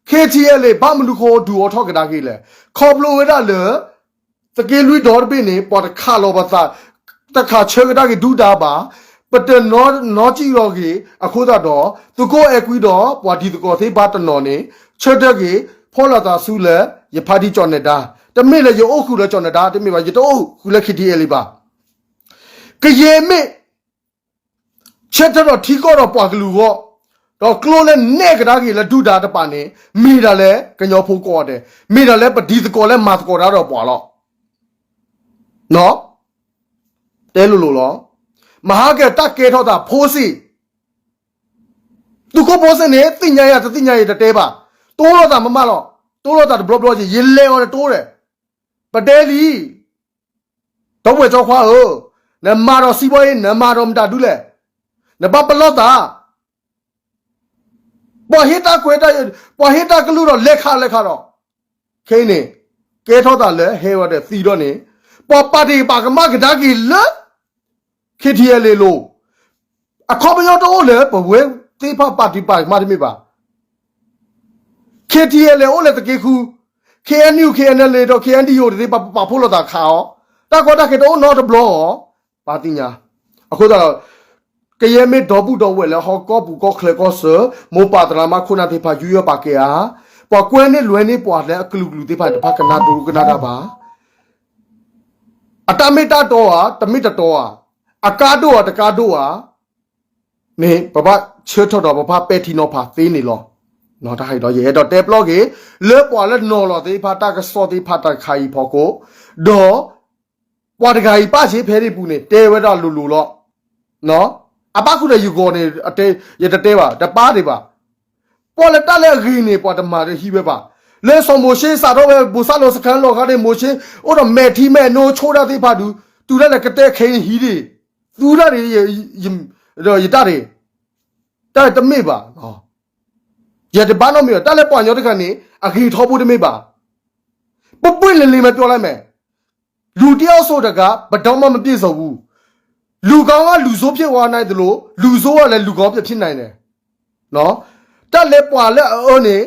ခ့ထံအဲလ့ ဘၣ်မနုၤဃိဒုးအိၣ်ထီၣ်ကဒါက့ၤလဲၣ်, ခီဖျိဝဲဒၣ်လၢ သုးက့လွံၢ်ဒီတဘ့ၣ်န့ၣ် ပှၤတခးလီၤပသး, တခးဆၢကဒါက့ၤဒုၣ်ဒါဘၣ်, ပတနီၢ်နီၢ်ကံၣ်လီၤက့ၤ အဃိသတးဒီး သုးခိၣ်အဲၣ်ကွံဒီးပှၤတံၤသကိးသ့ၣ်တဖၣ်တနီၤန့ၣ် ဆၢထၢၣ်က့ၤ ဖီၣ်လိာ်သးဆူလၢ ယဖါတံၢ်ကၠီၣ်နဲၤဒါ, တမ့ၢ်လၢယအိၣ်ဃုာ်လၢကၠီၣ်နဲၤဒါ တမ့ၢ်ဘၣ်, ယတအိၣ်ဃုာ်လၢ ခ့ထံအဲလ့ ဘၣ်. ကယဲၢ်မ့ၢ် ဆၢထၢၣ်ဒီးထံကီၢ်ဒီးပှၤကလုာ်အဂီၢ်, ဒီးကျိလၢနဲၣ်ကဒါက့ၤလၢဒုၣ်ဒါတပၤန့ၣ် မ့ၢ်ဒၣ်လၢကညီဖိကိးဂၤဒဲး, မ့ၢ်ဒၣ်လၢပတံၤသကိးလၢမၤသကိးတၢ်ဒီးပှၤလီၤ. တဲလိၤလိၤလီၤ. မဟါကဲတၢ်ကဲထီၣ်သးဖိစ့ၣ်, သုးခိၣ်ဖိစ့ၣ်န့ၣ် သ့ၣ်ညါယၤတသ့ၣ်ညါယၤတတဲဘၣ်, တိလိာ်သးမးမးလီၤ, တိလိာ်သးတဘျီဘျီက့ၤ ယလဲၤအီၤတတိဒီး, ပတဲလံ ဒီပုၢ်ဝဲၢ်ကၠီခွါဧၢ, နမၤဒီးစံးဘီအံၤ နမၤဒီးမတၤဒုလဲၣ်, နဘၣ်ပလီၢ်သး, ပှၤဟ့ၣ်တၢ်ခွဲးတၢ်ယာ်, ပှၤဟ့ၣ်တၢ်ကလုၢ်ဒီးလဲၤခးလဲၤခးဒီး, ခဲအံၤန့ၣ် ကဲထီၣ်သးလၢဟဲဝဲဒီးသံဒီးန့ၣ်, ပှၤပာ်တံၢ်ပာ်ကမၣ်ကဒါက့ၤလၢ ခ့ထံအဲလ့လိၤ, အခီပညီတအိၣ်လၢပဝဲသ့ၣ်တဖၣ်ပာ်တံၢ်ပာ်ကမၣ်တမ့ၢ်ဘၣ်. ခ့ထံအဲလ့အိၣ်လၢသုးက့ဃု, ခ့အ့ၣ်ယူၣ် ခ့အ့ၣ်ယူၣ် ဒီး ခ့အ့ၣ်ယူၣ် တသ့ၣ်တဖၣ် ပပာ်ဖှိၣ်လိာ်သးခးအီၤ, တၢ်ကီတၢ်ခဲတအိၣ်နီတဘျီအီၤ, ပာ်သ့ၣ်ညါ. အဃိသတးဒီး ကယဲၢ်မ့ၢ်ဒီပုၢ်ဒီဝဲၢ်လၢဟီၣ်ကီၢ်ပူၤကီၢ်ချၢကီၢ်စၢၤ, မိၢ်ပၢ်သရၣ်သမါခိၣ်နၢ်သ့ၣ်တဖၣ် ယူးယီၣ်ပာ်ကဲဧါ, ပှၤကွဲန့ၢ်လွဲန့ၢ်ပှၤလၢအကလုာ်ကလုာ်သ့ၣ်တဖၣ်န့ၣ် တဖၣ်ကနၣ်ဒိကနၣ်ဒါဘၣ်. အတၢ်မ့ၢ်တၢ်တီဧါ, တမ့ၢ်တတီဧါ, အကါဒိၣ်ဧါ, တကါဒိၣ်ဧါ, မ့ၢ်ပဘၣ်ဆၢထၢၣ်ဒီးပဘၣ်ပဲာ်ထံနီၤဖးသ့န့ၣ်လီၤ. တၢ်ဟဲဒီးယအဲၣ်ဒိးတဲပျီက့ၤ လၢပှၤလၢနီၤလီၤသ့ၣ်တဖၣ်တၢ်ကစီၣ်သ့ၣ်တဖၣ်တခါအံၤအဖီခိၣ်, ဒီး ပှၤတဂၤအံၤပၣ်စ့ဖဲန့ၣ်ပူၤန့ၣ် တဲဝဲဒၣ်လိၤလိၤလီၤ. အဘၣ်ဃုာ်ဒီးယဂီၢ်န့ၣ် ယတတဲဘၣ်, တပၣ်ဒံးဘၣ်. ပှၤလၢတၢ်လၢအဂ့ၤန့ၣ် ပှၤတမၤတဟံးဝဲဘၣ်. လၢစီၤမိၤၡ့စးထီၣ်ဝဲ ဘိးစၢ်လိာ်စခါလီၤခါန့ၣ် မိၤၡ့ အိၣ်ဒီးမဲာ်ထံမဲာ်နိဆိၣ်တၢ်သ့ၣ်တဖၣ်ဒုး, တုၤဒၣ်လဲာ်ကတဲခဲအံၤန့ၣ်ဟံးဒံး, သူဒၣ်န့ၣ်, ဒီးယတၢ်န့ၣ်, တၢ်တမ့ၢ်ဘၣ်. ယတဘၣ်နီတမံၤဘၣ်, တၢ်လၢပှၤကညီတဂၤန့ၣ် အဂ့ၤထီဘိတမ့ၢ်ဘၣ်. ပပှ့ၤလံၤလံၤမ့ၢ်ပျီလဲၣ်မဲာ် လူတယောက်ဆိုတဂၤ ဘယ်တော့မှမပြည့်စုံဘူး, လူကောင်းကလူဆိုးဖြစ်သွားနိုင်သလို လူဆိုးကလည်းလူကောင်းဖြစ်ဖြစ်နိုင်တယ်. တၢ်လၢပှၤလၢအအၢန့ၣ်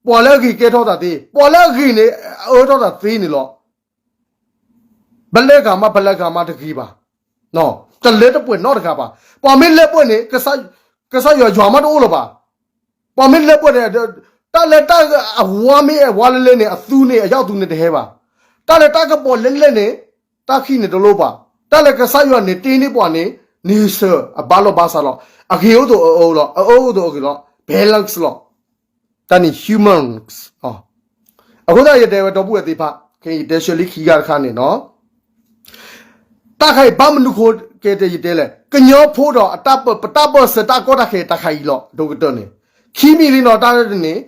ပှၤလၢအဂ့ၤကဲထီၣ်သးသ့, ပှၤလၢအဂ့ၤန့ၣ် အအၢထီၣ်သးသ့န့ၣ်လီၤ. ပလဲၤဂၤမး ပလဲၤဂၤမးတဂ့ၤဘၣ်. တလၢတပှဲၤနီတဂၤဘၣ်. ပှၤမ့ၢ်လၢပှဲၤန့ၣ် ကစၢ်ယွၤ ယွၤမးတအိၣ်လၢၤဘၣ်. ပှၤမ့ၢ်လၢပှဲၤန့ၣ် တၢ်လၢတၢ်အဝါမ့ၢ်အဝါလၢလဲၣ်န့ၣ် အသူန့ၣ် အယီၢ်အသူန့ၣ်တဟဲဘၣ်. တၢ်လၢတၢ်ကပီၤလၢလဲၣ်န့ၣ် တၢ်ခံးန့ၣ်တလိၣ်ဘၣ်. တၢ်လၢကစၢ်ယွၤန့ၣ်တ့န့ၢ်ပှၤန့ၣ် န့ၢ်စၢၤအဘၣ်လိာ်ဘၣ်စးလီၤ. အဂ့ၤအိၣ်ဒီးအအၢလီၤ, အအၢအိၣ်ဒီးအဂ့ၤလီၤ, balance လီၤ. တၢ်န့ၣ် humans အဃိသတးယတဲဝဲဒီပုၢ်ဝဲၢ်သ့ၣ်တဖၣ်, ယတဲဆၢလံခံဂၤတခါန့ၣ်နီၤ, တၢ်ခါအံၤဘၣ်မနုၤဃိ ကဲတဲယတဲလဲၣ်, ကညီဖိဒီး ပတၢ်ပၢၢ်ဆၢတၢ်ကီတၢ်ခဲတၢ်ခါအံၤလီၤ. ဒိၣ်ကတၢၢ်န့ၣ် ခံမံၤလံနီၤ, တၢ်န့ၣ်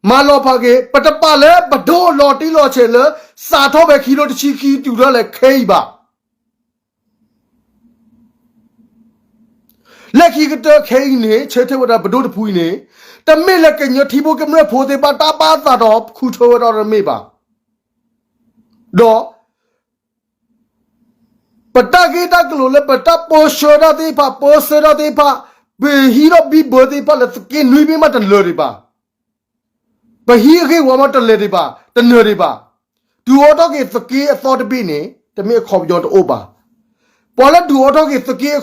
မၤလီၤဖးက့ၤ ပတပာ်လၢပဒိၣ်လီၤတံၢ်လီၤဆဲးလၢ စးထီၣ်ဖဲခံကထိတဆံခံတုၤထီၣ်လဲၣ်ခဲအံၤဘၣ်. လၢခံကတၢၢ်ခဲအံၤန့ၣ် ဆၢထၢၣ်ဝဲဒၣ်ပဒိၣ်တဖုအံၤန့ၣ် တမ့ၢ်လၢကညီထံဖိကမျၢၢ်ဖိသ့ၣ်တဖၣ် တၢ်ဘၣ်သးဒီးခူၣ်ထၢဝဲဒၣ်တမ့ၢ်ဘၣ်. ဒီး ပတၢ်ဂ့ၢ်တၢ်ကျိၤလၢပတၢ်ပၢဆှၢတၢ်သ့ၣ်တဖၣ် ပၢဆှၢတၢ်သ့ၣ်တဖၣ် ပဟံးထီၣ်ဘံၣ်ဘၢသ့ၣ်တဖၣ်လၢသုးက့နွံဘ့ၣ်မးတလၢာ်ဒံးဘၣ်. ပဟံးအဂ့ၢ်ဝီမးတလၢာ်ဒံးဘၣ်, တနၢၤဒံးဘၣ်. ဒုးအိၣ်ထီၣ်က့ၤသုးက့အသီတဘ့ၣ်န့ၣ် တမ့ၢ်အခီပညီတအိၣ်ဘၣ်. ပှၤလၢဒုးအိၣ်ထီၣ်က့ၤသုးက့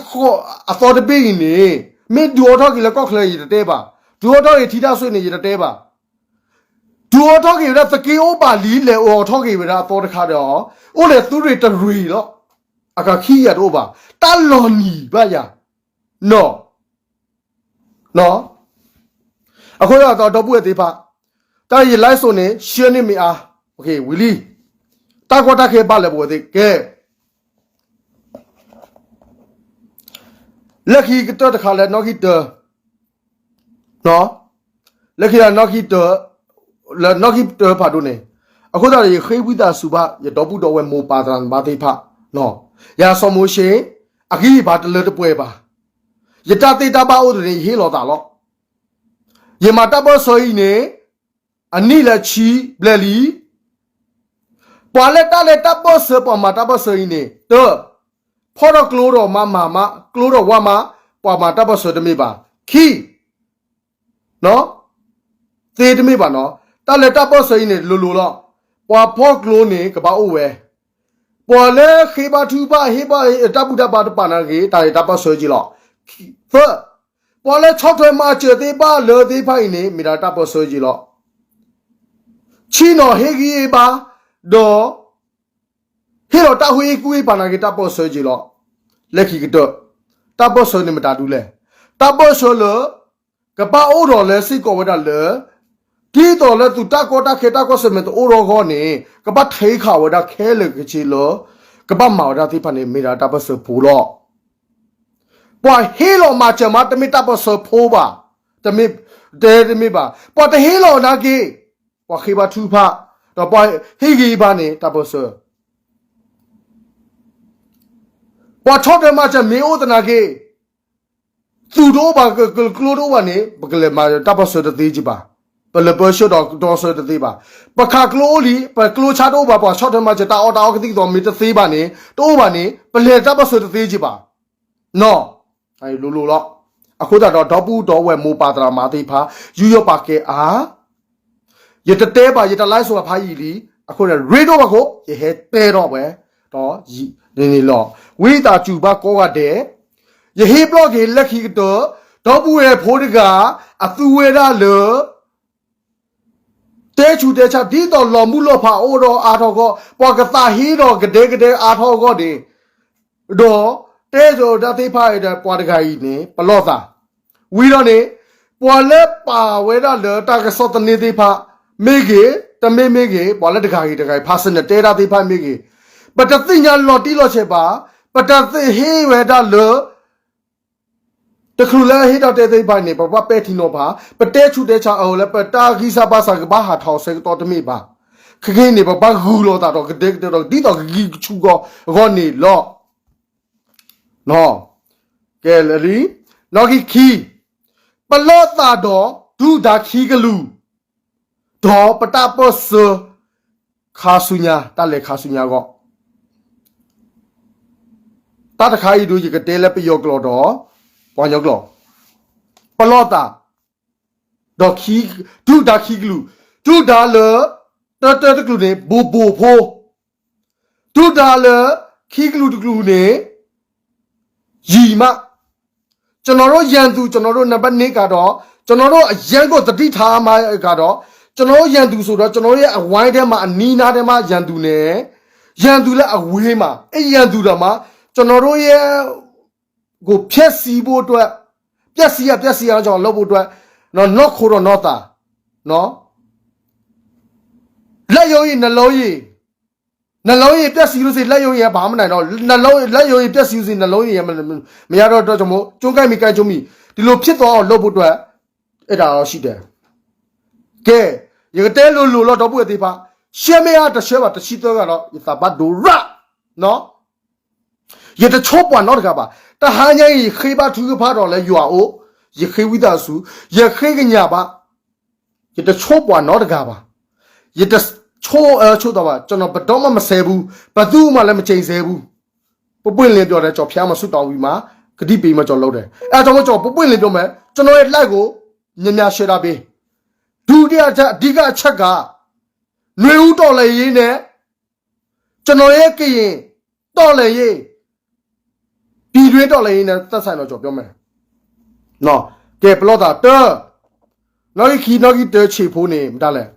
အသီတဘ့ၣ်အံၤန့ၣ် မ့ၢ်ဒုးအိၣ်ထီၣ်က့ၤလၢကီၢ်ချၢယတတဲဘၣ်, ဒုးအိၣ်ထီၣ်က့ၤထံတၢ်ဆိၣ်န့ၣ် ယတတဲဘၣ်. ဒုးအိၣ်ထီၣ်က့ၤဝဲဒၣ်သုးက့အိၣ်ဘၣ်လံ လဲၤအိးထီၣ်က့ၤဝဲဒၣ်အသီတခါဒီး အိၣ်လဲၤသုးရ့ၣ်တရ့ၣ်လီၤ. အကခံယၤတအိၣ်ဘၣ်, တၢ်လီၤနံၤဘၣ်ယၤ, နီၢ် အဃိဒီးဒီပုၢ်ဝဲၢ်သ့ၣ်တဖၣ်, တၢ်ယ live စိးန့ၣ် ရှဲန့ၢ်မ့ၢ်အါ, ဝံၤလံ, တၢ်ကီတၢ်ခဲဘၣ်လၢပဝဲသ့ၣ်ကဲ လၢခံကတၢၢ်တခါလၢနီၣ်ဂံၢ်တၢ, လၢခံနီၣ်ဂံၢ်တၢ, လၢနီၣ်ဂံၢ်တၢဖးဒိၣ်န့ၣ်, အဃိသတးဒီး ယဃ့ဝံသးစူၤဘၣ် ယဒီပုၢ်ဒီဝဲၢ်မိၢ်ပၢ်သရၣ်သမါသ့ၣ်တဖၣ်, ယၤစီၤမိၤၡ့, အဂံၢ်အဘါတလၢတပှဲၤဘၣ်. ယတၢ်သ့တၢ်ဘၣ်အိၣ်ဒီးန့ၣ် ယဟ့ၣ်လီၤသးလီၤ. ယမၤတၢ်ပၢၢ်ဆၢအံၤန့ၣ် အနံၣ်လၢဆံဘျဲၣ်လံ. ပှၤလၢတၢ်လဲၤတၢ်ပၢၢ်ဆၢ ပှၤမၤတၢ်ပၢၢ်ဆၢအံၤန့ၣ် တၢ, ဖီၣ်ထီၣ်ကျိဒီးမါမၤမး, ကျိဒီးဝါမး, ပှၤမၤတၢ်ပၢၢ်ဆၢတမ့ၢ်ဘၣ်. ခံ, သ့တမ့ၢ်ဘၣ်နီၤ, တၢ်လဲၤတၢ်ပၢၢ်ဆၢအံၤန့ၣ် လိၤလိၤလီၤ. ပှၤဖီၣ်ကျိန့ၣ် ကဘၣ်အိၣ်ဝဲ, ပှၤလၢဃ့ဘါထုကဖၣ် ဟ့ၣ်ဘၣ်တၢ်ဘူၣ်တၢ်ဘါတပၤနာ်က့ၤ တၢ်လဲၤတၢ်ပၢၢ်ဆၢက့ၤလီၤ. သၢ, ပှၤလၢဆီၣ်ထွဲမၤစၢၤသ့ၣ်တဖၣ်လၢသ့ၣ်တဖၣ်အံၤန့ၣ် မ့ၢ်ဒၣ်တၢ်ပၢၢ်ဆၢက့ၤလီၤ. ဆံနီၤ ဟ့ၣ်ဂံၢ်ဟ့ၣ်ဘါ, ဒီး ဟ့ၣ်လီၤတၢ်ဟ့ၣ်ကူၣ်ဟ့ၣ်ဖးနာ်က့ၤ တၢ်ပၢၢ်ဆၢက့ၤလီၤ. လၢခံကတၢၢ်, တၢ်ပၢၢ်ဆၢန့ၣ်မတၤဒုလဲၣ်. တၢ်ပၢၢ်ဆၢလၢ ကဘၣ်အိၣ်ဒီးလၢစ့ၢ်ကီးဝဲဒၣ်လၢ ဒ်သိးလၢသုးတၢ်ကီတၢ်ခဲတၢ်ကီၢ်စဲၣ်မဲာ်တအိၣ်ထီၣ်အဂီၢ်န့ၣ် ကဘၣ်ထဲးဃာ်ဝဲဒၣ်ခဲလၢာ်ခဲဆ့လၢ ကဘၣ်မၤဝဲဒၣ်သ့ၣ်တဖၣ်န့ၣ် မ့ၢ်ဒၣ်တၢ်ပၢၢ်ဆၢဖိလီၤ. ပှၤဟ့ၣ်လီၤမၤစၢၤမး တမ့ၢ်တၢ်ပၢၢ်ဆၢဖိဘၣ်, တမ့ၢ်, တဲတမ့ၢ်ဘၣ်. ပှၤတဟ့ၣ်လီၤနာ်က့ၤ, ပှၤဃ့ဘါထုကဖၣ်, ဒီးပှၤဟ့ၣ်ဂံၢ်ဟ့ၣ်ဘါန့ၣ် တၢ်ပၢၢ်ဆၢ ပှၤဆီၣ်ထွဲမၤစၢၤမ့ၢ်အိၣ်သနာ်က့, သူၣ်တအိၣ်ဘၣ်, ကျိတအိၣ်ဘၣ်န့ၣ် ပကလဲၤမၤတၢ်ပၢၢ်ဆၢတသ့က့ၤဘၣ်, ပလဲၤပၢဆှၢဒီးကတီၢ်ဆၢတသ့ဘၣ်. ပခးကျိအိၣ်လံ, ပကျိဆါတအိၣ်ဘၣ်, ပှၤဆီၣ်ထွဲမၤစၢၤတၢ်အီၣ်တၢ်အီကသံၣ်ကသီမ့ၢ်တသ့ဘၣ်န့ၣ်, တအိၣ်ဘၣ်န့ၣ် ပလဲၤတၢ်ပၢၢ်ဆၢတသ့က့ၤဘၣ်. နီၢ်, လိၤလိၤလီၤ. အဃိသတးဒီး ဒီပုၢ်ဒီဝဲၢ်မိၢ်ပၢ်သရၣ်သမါသ့ၣ်တဖၣ် ယူးယီၣ်ပာ်ကဲအါ ယတတဲဘၣ် ယတ live စိးအဖးယံာ်လံ, အဃိန့ၣ် ရ့ဒိၣ်ဘၣ်ခိၣ် ယဟဲတဲထီၣ်ဝဲ, ဒီး န့ၣ်လီၤ. ဝံသးစူၤဘၣ်ကိးဂၤဒဲး, ယဟ့ၣ်ဘျီၣ်က့ၤလၢခံကတၢၢ်, ဒီပုၢ်ဝဲၢ်ဖိတဂၤ အသူဝဲဒၣ်လၢ တဲဆူးတဲဆါ ဒ်သိးလီၤမုၢ်လီၤဖးအိၣ်ဒီးအါထီၣ်အဂီၢ်, ပှၤကသးဟ့ဒီးကဒဲကဒဲအါထီၣ်အဂီၢ်န့ၣ်, ဒီးတဲစီၤတၢ်သ့ၣ်တဖၣ်အံၤဒီး ပှၤတဂၤအံၤန့ၣ် ပလီၢ်သး, ဝံၤဒီးန့ၣ် ပှၤလၢပာ်ဝဲဒၣ်လၢတၢ်ကစီၣ်သန့သ့ၣ်တဖၣ်မ့ၢ်ဂ့ၤ, တမ့ၢ်မ့ၢ်ဂ့ၤ, ပှၤလၢတဂၤဂ့ၤတဂၤဂ့ၤ personal တဲတၢ်သ့ၣ်တဖၣ်မ့ၢ်ဂ့ၤ, ပတသ့ၣ်ညါလီၤတံၢ်လီၤဆဲးဘၣ်, ပတသ့ၣ်ဟ့ၣ်ဝဲဒၣ်လၢ တချုးလၢအဟ့ၣ်တၢ်တဲသ့ၣ်တဖၣ်န့ၣ် ပဘၣ်ပဲာ်ထံနီၤဖး, ပတဲဆူးတဲဆါအီၤလၢပတၢ်ဂံၢ်စၢ်ဘါစၢ်ကဘၣ်ဟးထီၣ်ဆၢကတီၢ်တမ့ၢ်ဘၣ်. ခဲကနံၣ်န့ၣ် ပဘၣ်ဂုာ်လိာ်သးဒီးကဒဲကဒဲဒီး ဒ်သိးကဂံၢ်ကဆူၣ်အဂီၢ်န့ၣ်လီၤ. ကဲလၢာ်လံ, နီၣ်ဂံၢ်ခံ, ပလီၢ်သးဒီး ဒုၣ်ဒါခံကလုာ်, ဒီးပတၢ်ပၢၢ်ဆၢ ခါဆူညါ, တၢ်လဲၤခါဆူညါအဂီၢ် တၢ်တခါအံၤဒုး ယကတဲလၢပယီၤကျိာ်ဒီး ပှၤကညီကျိာ်, ပလီၢ်သး ဒီး ဒုၣ်ဒါခံကလုာ်, ဒုၣ်ဒါလၢ တၢတၢတကလုာ်န့ၣ် ဘိးဘိးဖိ, ဒု ဒုၣ်ဒါလၢ ခံကလုာ်တကလုာ်န့ၣ် ယံာ်မး, ကျွန်တော်တို့ရန်သူ ကျွန်တော်တို့နံပါတ်နှစ်ကတော့ ကျွန်တော်တို့အရမ်းကိုသတိထားမှာကတော့ ကျွန်တော်တို့ရန်သူဆိုတော့ ကျွန်တော်တို့ရဲ့အဝိုင်းထဲမှာ အနီးနားထဲမှာရန်သူနဲ့ ရန်သူလည်းအဝေးမှာ အဲရန်သူတောင်မှ ကျွန်တော်တို့ရဲ့ကိုဖျက်ဆီးဖို့အတွက် ပျက်စီးရ ပျက်စီးရအောင် ကျွန်တော်လုပ်ဖို့အတွက် နော် နှောက်ခိုးတော့နှောက်သါ နော် လက်ရုံးရည် နှလုံးရည် နှလုံးရည်ပျက်စီးလို့ရှိရင် လက်ရုံးရည်က ဘာမှမနိုင်တော့ နှလုံး လက်ရုံးရည်ပျက်စီးလို့ရှိရင် နှလုံးရည်က မ မရတော့တော့ ကျွန်တော် ကျိုးကိုက်မီ ကိုက်ကျိုးမီ ဒီလိုဖြစ်သွားအောင်လုပ်ဖို့အတွက် အဲ့ဒါတော့ရှိတယ် ကဲ ယကတဲလိၤလိၤလီၤ ဒီပုၢ်ဝဲၢ်သ့ၣ်တဖၣ် ရှဲမ့ၢ်အါ တရှဲဘၣ် တဆံသၢဂၤလီၤ ယသးဘၣ်ဒိရၣ် နော် ယတဆိပှၤနီတဂၤဘၣ်. တဟါညါအံၤ ယဃ့ဘါထုကဖၣ်ဒီးလၢယွၤအအိၣ်, ယဃ့ဝံသးစူၤ, ယဃ့ကညးဘၣ်, ယတဆိပှၤနီတဂၤဘၣ်. ယတဆိအၢဆိသီဘၣ်, ကျွန်တော်ဘယ်တော့မှမဆဲဘူး, ဘယ်သူ့ကိုမှလည်းမကျိန်ဆဲဘူး. ပွင့်ပွင့်လင်းလင်းပြောတယ်, ကျွန်တော်ဘုရားမှာဆုတောင်းပြီးမှ ကတိပေးမှကျွန်တော်လုပ်တယ်. အဲဒါကြောင့်မို့ကျွန်တော်ပွင့်ပွင့်လင်းလင်းပြောမယ်, ကျွန်တော်ရဲ့ live ကို များများ share ပေး. ဒုတိယအချက်, အဓိကအချက်က နွေဦးတော်လှန်ရေးနဲ့ ကျွန်တော်ရဲ့ကရင်တော်လှန်ရေး, ပြည်တွင်းတော်လှန်ရေးနဲ့သက်ဆိုင်တော့ ကျွန်တော်ပြောမယ်နော်. ကဲ ပလီၢ်သးတၢ, နီၣ်ဂံၢ်ခံ နီၣ်ဂံၢ်တၢ ဆံးဖိန့ၣ် မတၤလဲၣ်.